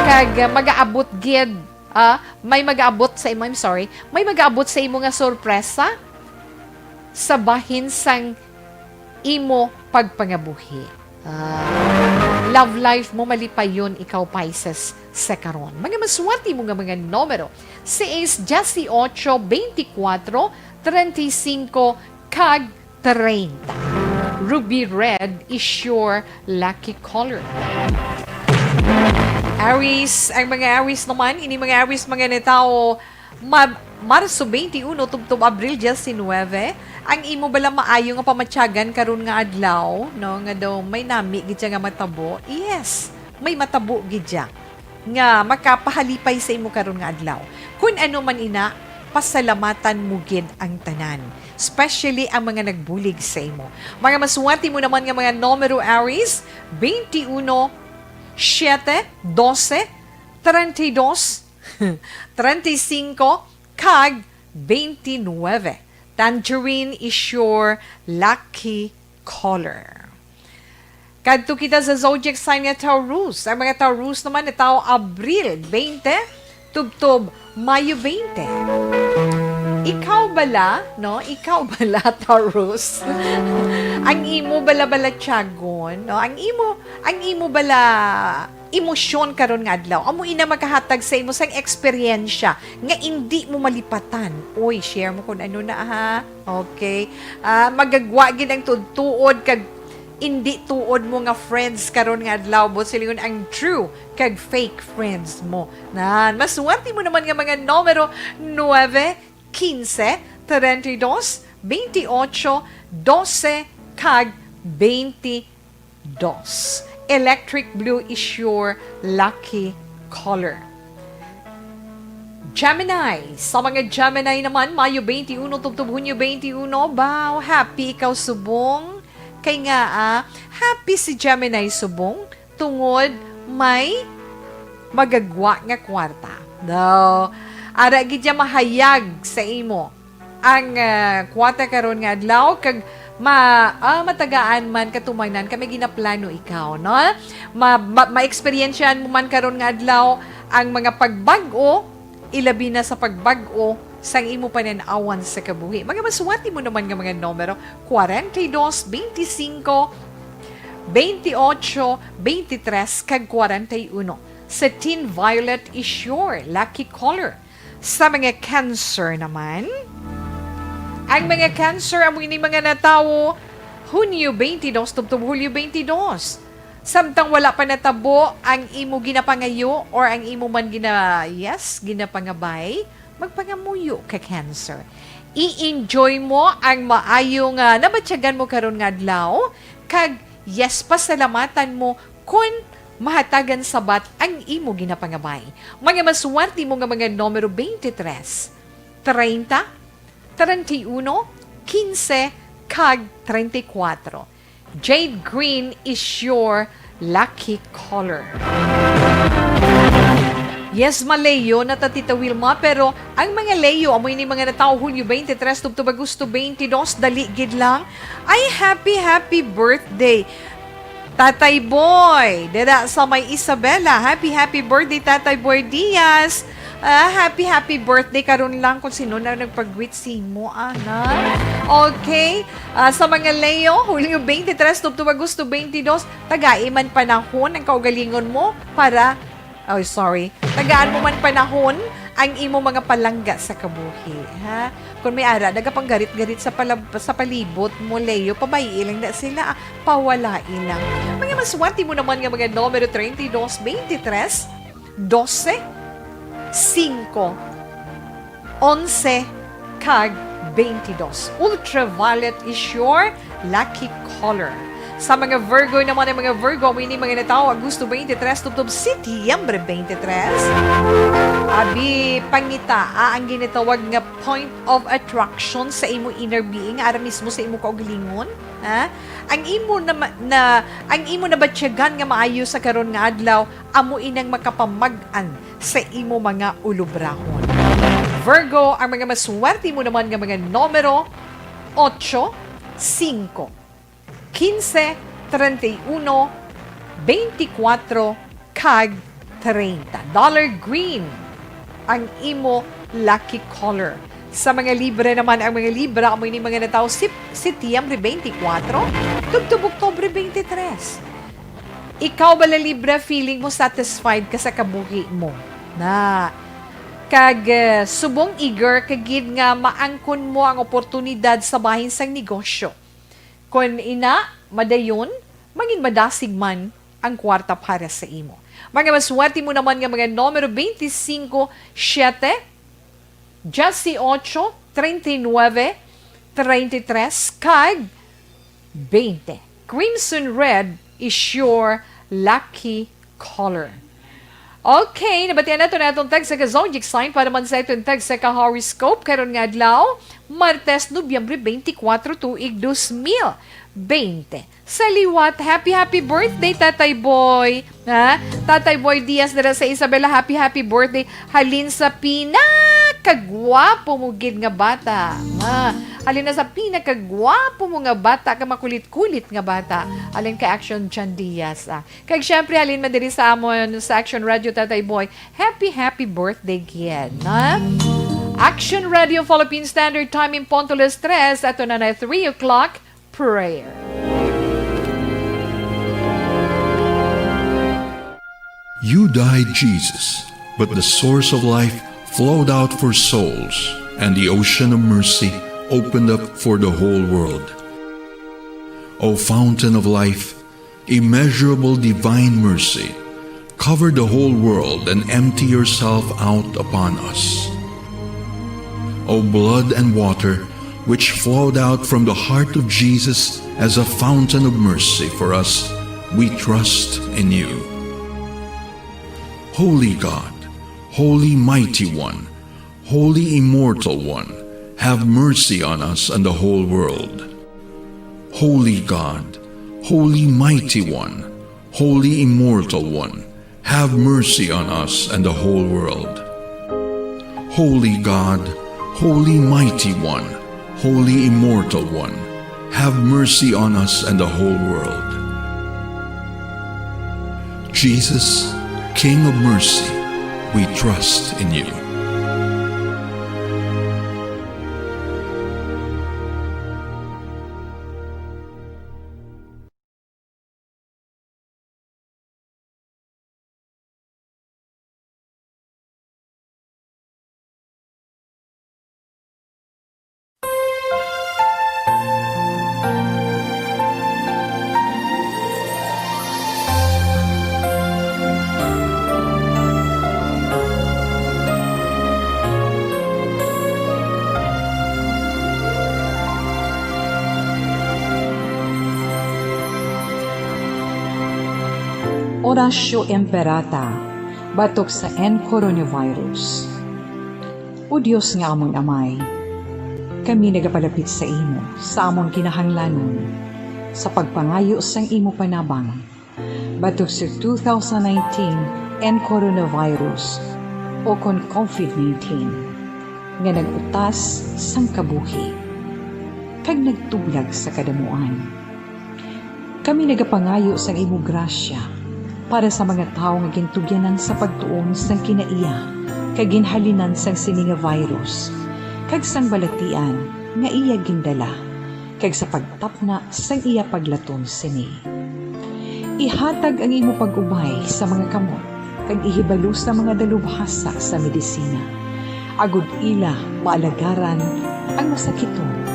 Kag, ah, magaabot gid, ah, may magaabot sa imo, I'm sorry, may magaabot sa imo nga sorpresa sa bahin sang imo pagpangabuhi. Ah, love life mo malipayon ikaw, Pisces, sa karon. Mga maswerte mo nga mga numero, seis, diyes otso, twenty-four, treinta y cinco, kag treinta. Ruby red is your lucky color. Aries, ang mga Aries naman, ini mga Aries, mga natawo, Ma-, Marso twenty-one tubtob Abril diyes nuebe, ang imo bala maayo nga pamatyagan karon nga adlaw, no, nga daw may nami gid siya nga matabo? Yes, may matabo gid siya nga makapahalipay sa imo karon nga adlaw. Kun ano man ina, pasalamatan mo gid ang tanan, especially ang mga nagbulig sa imo. Mga maswerte mo naman nga mga numero, Aries, twenty-uno, siete, doce, treinta y dos, treinta y cinco, kag twenty-nueve. Tangerine is your lucky color. Kadto kita sa zodiac sign nga Taurus. Ang mga Taurus naman, natawo Abril twenty, tubtob Mayo twenty. Ikaw bala, no? Ikaw bala, Taurus. Ang imo bala-bala tiyagon, no? Ang imo, ang imo bala emosyon karon nga adlaw. Amo ina makahatag sa imo sang eksperyensya nga indi mo malipatan. Oy, share mo kung ano na, ha? Okay. Ah, magagwa gid ang tuod-tuod kag indi tuod mo nga friends karon nga adlaw, buot silingon ang true kag fake friends mo. Nan, maswerte mo naman nga mga numero nuebe, quince, treinta y dos, veintiocho, doce, kag veintidós. Electric blue is your lucky color. Gemini. Sa mga Gemini naman, Mayo twenty-one tubtob Hunyo twenty-one. Baw, happy ikaw subong. Kay nga, ah, happy si Gemini subong tungod may magagwa nga kwarta. Daw, ara gid niya mahayag sa imo ang, ah, kwarta karon nga adlaw, kag ma-, ah, matagaan man katumanan kami ginaplano ikaw, no? Ma-, ma-, maeksperiensyahan mo man karon nga adlaw ang mga pagbag-o, ilabi na sa pagbag-o sang imo panan-awan sa kabuhi. Mga maswerte mo naman nga mga numero, kwarenta y dos, beintisinko, beintiotso, beintitres, kag kwarenta y uno. Satin violet is your lucky color. Sa mga Cancer naman, ang mga Cancer amo ini mga natawo Hunyo twenty-two tubtob Hulyo twenty-two. Samtang wala pa natabo ang imo ginapangayo or ang imo man gina-, yes, ginapangabay, magpangamuyo ka, Cancer. I-enjoy mo ang maayo nga nabatyagan mo karon nga adlaw, kag yes, pasalamatan mo kon mahatagan sabat ang imo ginapangabay. Mga maswerte mo nga mga numero twenty-three, treinta, treinta y uno, quince, kag treinta y cuatro. Jade green is your lucky color. Yes, ma Leo, na ta, Tita Wilma, pero ang mga Leo, amo ini mga natawo Hulyo twenty-three tubtob Agosto twenty-two, dali gid lang. Ay, happy, happy birthday, Tatay Boy, dira sa may Isabela. Happy, happy birthday, Tatay Boy Diaz. Ah, happy, happy birthday karon lang kung sino na nagpag-greet sa imo, ana. Okay. Ah, sa mga Leo, Hulyo twenty-three tubtob Agosto twenty-two, tagai man panahon ang kaugalingon mo para, oh, sorry, tagaan mo man panahon ang imo mga palangga sa kabuhi, ha? Kung may ara, nagapanggarit-garit sa palab-, sa palibot mo, Leo, pabay-i lang na sila, ah, pawalai lang. Mga maswerte mo naman nga mga numero treinta y dos, veintitrés, doce, cinco, once, kag veintidós. Ultraviolet is your lucky color. Sa mga Virgo naman, ang mga Virgo, amo ini mga natawo Agosto twenty-three tubtob Setyembre twenty-three. Abi, pangitaa ang ginatawag nga point of attraction sa imo inner being, ara mismo sa imo kaugalingon. Ha? Ang imo na, na, ang imo nabatyagan nga maayo sa karon nga adlaw, amo inang makapamag-an sa imo mga ulobrahon. Virgo, ang mga maswerte mo naman nga mga numero, ocho, cinco, quince, treinta y uno, veinticuatro, kag treinta. Dollar green ang imo lucky color. Sa mga Libra naman, ang mga Libra, amo ini mga natawo Sep-, Setyembre twenty-four, tubtob Oktubre twenty-three. Ikaw bala, Libra, feeling mo satisfied ka sa kabuhi mo? Na, kag, eh, subong eager ka gid nga maangkon mo ang oportunidad sa bahin sang negosyo. Kon ina, madayon, mangin madasig man ang kwarta para sa imo. Mga maswerte mo naman nga mga numero, veinticinco, siete, dieciocho, treinta y nueve, treinta y tres, kag veinte. Crimson red is your lucky color. Okay, nabatian nato na atong tagsa ka zodiac sign para man sa atong tagsa ka horoscope karon nga adlaw, Martes, Nobyembre twenty-four, tuig dos mil bente. Sa liwat, happy, happy birthday, Tatay Boy. Ha? Tatay Boy Diaz dira sa Isabela, happy, happy birthday. Halin sa pinakagwapo mo gid nga bata. Ha? Halin na sa pinakagwapo mo nga bata, ka makulit-kulit nga bata. Halin kay Action John Diaz, ah. Kag syempre, halin man diri sa amon sa Action Radio, Tatay Boy. Happy, happy birthday gid, ha? Action Radio Philippine Standard Time in punto las tres, ato na na three o'clock, prayer. You died, Jesus, but the source of life flowed out for souls, and the ocean of mercy opened up for the whole world. O fountain of life, immeasurable divine mercy, cover the whole world and empty yourself out upon us. O blood and water, which flowed out from the heart of Jesus as a fountain of mercy for us, we trust in you. Holy God, Holy Mighty One, Holy Immortal One, have mercy on us and the whole world. Holy God, Holy Mighty One, Holy Immortal One, have mercy on us and the whole world. Holy God, Holy Mighty One, Holy Immortal One, have mercy on us and the whole world. Jesus, King of mercy, we trust in you. Oratio Imperata, batok sa N coronavirus. O Dios nga amon Amay, kami nagapalapit sa imo sa amon kinahanglanon sa pagpangayo sang imo panabang batok sa two thousand nineteen N coronavirus, o kon covid nineteen, nga nag-utas sang kabuhi kag nagtublag sa kadamuan. Kami nagapangayo sang imo grasya para sa mga tawo nga gintugyanan sa pagtuon sang kinaiya kag ginhalinan sang sini nga virus kag sang balatian nga iya gindala, kag sa pagtapna sang iya paglaton sini. Ihatag ang imo pag-ubay sa mga kamot kag ihibalo sa mga dalubhasa sa medisina, agod ila maalagaran ang masakiton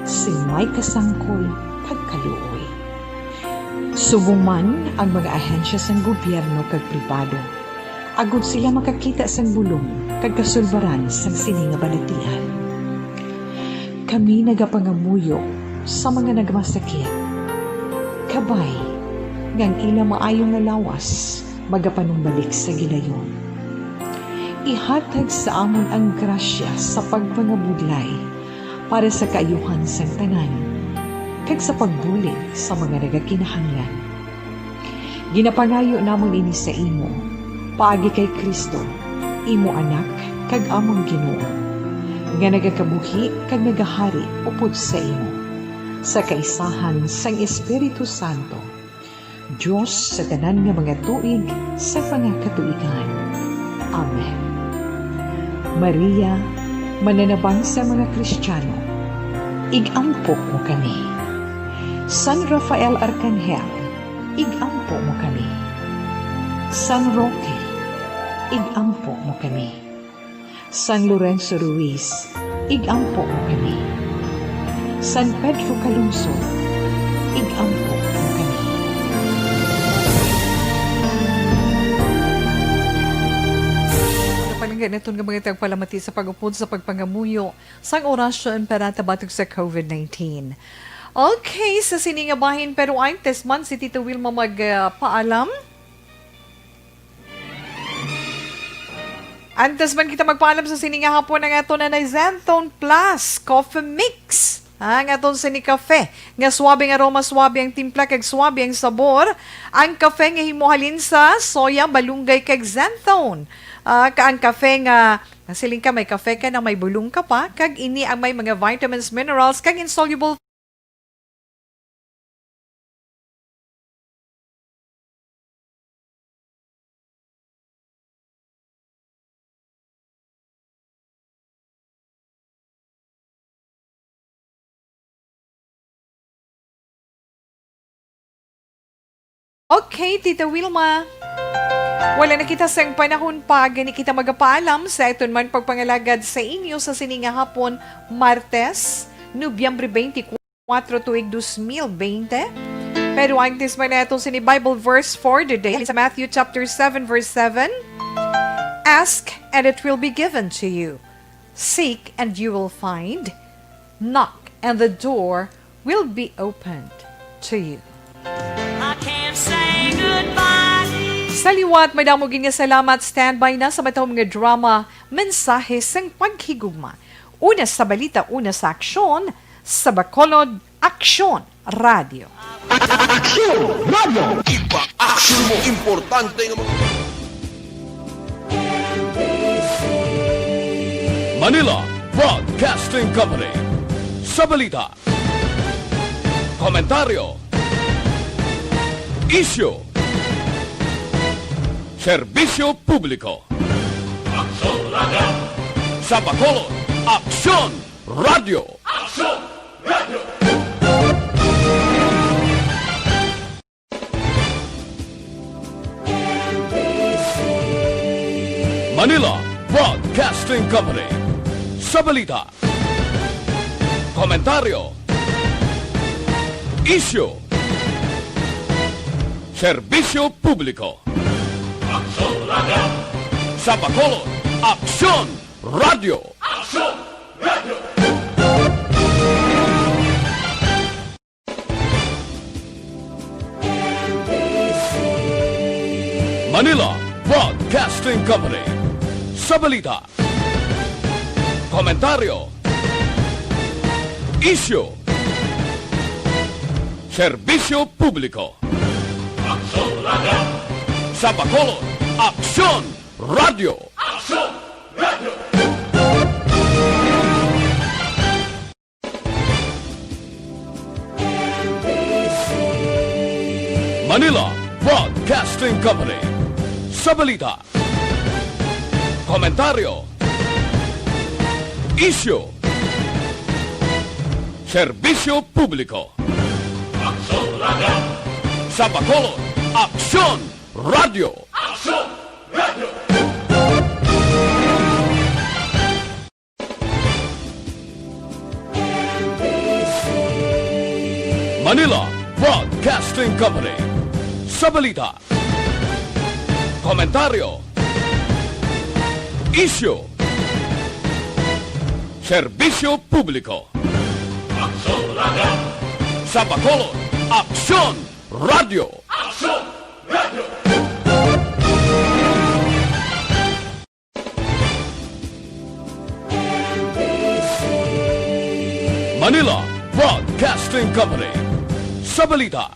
sing may kasangkol kag kaluoy. Subong man ang mga ahensya sang gobyerno kag pribado, agod sila makakita sang bulong kag kasulbaran sang sini nga balatian. Kami nagapangamuyo sa mga nagmasakit, kabay nga ang ila maayo nga lawas magapanumbalik sa gilayon. Ihatag sa amon ang grasya sa pagpangabudlay para sa kaayuhan sang tanan, kag sa pagbulig sa mga nagakinahanglan. Ginapangayo namon ini sa imo, paagi kay Cristo, imo Anak kag amon Ginoo, nga nagakabuhi kag nagahari upod sa imo, sa kaisahan sang Espiritu Santo, Dios sa tanan nga mga tuig sa mga katuigan. Amen. Maria, mananabang sa mga Kristiyano, ig-ampo mo kami. San Rafael Arcangel, ig-ampo mo kami. San Roque, ig-ampo mo kami. San Lorenzo Ruiz, ig-ampo mo kami. San Pedro Calungsod, ig-ampo mo kami. Napalangga naton nga mga tagpalamati sa pag-upod sa pagpangamuyo sang Oratio Imperata batok sa covid nineteen. Okay, sa sini nga bahin, pero antes man si Tito Wilma magpaalam. Antes man kita magpaalam sa sini nga hapon, ang aton na Xanthone Plus Coffee Mix. Ah, ang aton sini kafe nga suabe ang aroma, suabe ang timpla, kag suabe ang sabor. Ang kafe nga himo halin sa soya, malunggay, kag xanthone. Ah, ka ang kafe nga, nasiling ka, may kafe ka na may bulong ka pa, kag ini ang may mga vitamins, minerals, kag insoluble Okay, Tita Wilma. Wala na kita sang panahon pa, gani kita magapaalam sa aton man pagpangalagad sa inyo sa sini nga hapon, Martes, Nobyembre twenty-four, tuig dos mil bente. Pero antes man nato sini Bible verse for the day, sa Matthew chapter seven, verse seven, "Ask and it will be given to you. Seek and you will find. Knock and the door will be opened to you." I can't say goodbye. Sa liwat, madamo gid nga salamat. Standby na sa matahom nga drama, Mensahe sang Paghigugma. Una sa balita, una sa aksyon, sa Bacolod, Aksyon Radio. Aksyon Radio. Ipa-aksyon mo importante nga mga Manila Broadcasting Company. Sa balita, komentaryo, isyu, serbisyo publiko. Aksyon Radio. Sa Bacolod, Aksyon Radio. Aksyon Radio. Manila Broadcasting Company. Sa balita, komentaryo, isyu, serbisyo publiko. Aksyon Radio. Sa Bacolod, Aksyon Radio. Aksyon Radio. Manila Broadcasting Company. Sa balita, komentaryo, isyu, serbisyo publiko. Aksyon Radio. Sa Bacolod, Aksyon Radio. Aksyon Radio. Manila Broadcasting Company. Sa balita, komentaryo, isyu, serbisyo publiko. Aksyon Radio. Sa Bacolod, Aksyon Radio. Aksyon Radio. Manila Broadcasting Company. Sa balita, komentaryo, isyu, serbisyo publiko. Aksyon Radio. Sa Bacolod, Aksyon Radio. Aksyon Radio. Manila Broadcasting Company. Sa balita,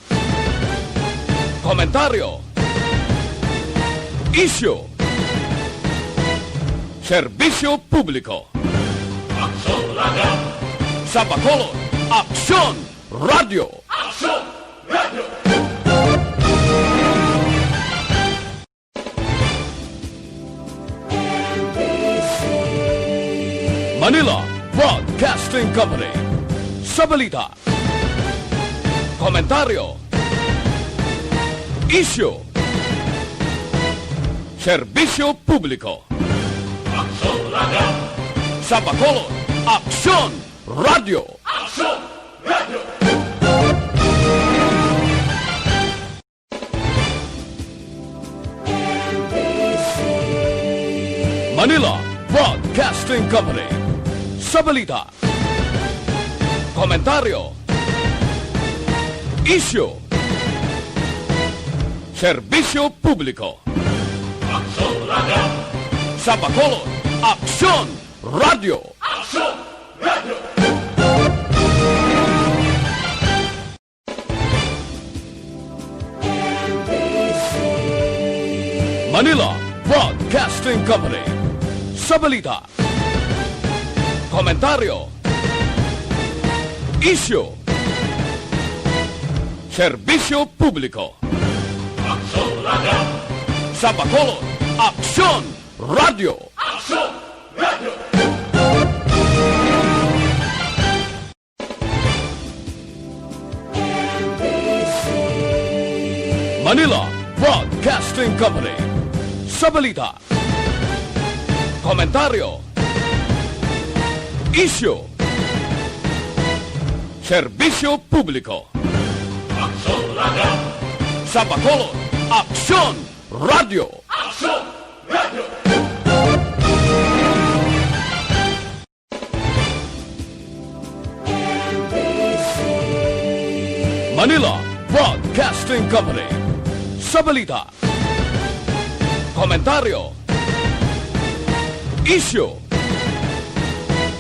komentaryo, isyu, serbisyo publiko. Aksyon Radio. Sa Bacolod, Aksyon Radio. Aksyon Radio. Manila Broadcasting Company. Sa balita, komentaryo, isyu, serbisyo publiko. Aksyon Radio. Sa Bacolod, Aksyon Radio. Aksyon Radio. Manila Broadcasting Company. Sa balita, komentaryo, isyu, serbisyo publiko. Aksyon Radio. Sa Bacolod, Aksyon Radio. Aksyon Radio. Manila Broadcasting Company. Sa balita, komentaryo, isyu, serbisyo publiko. Aksyon Radio. Sa Bacolod, Aksyon Radio. Aksyon Radio. Manila Broadcasting Company. Sa balita, komentaryo, isyu, serbisyo publiko. Aksyon Radio! Sa Bacolod, Aksyon Radio! Aksyon Radio! Manila Broadcasting Company. Sa balita, komentaryo, isyu,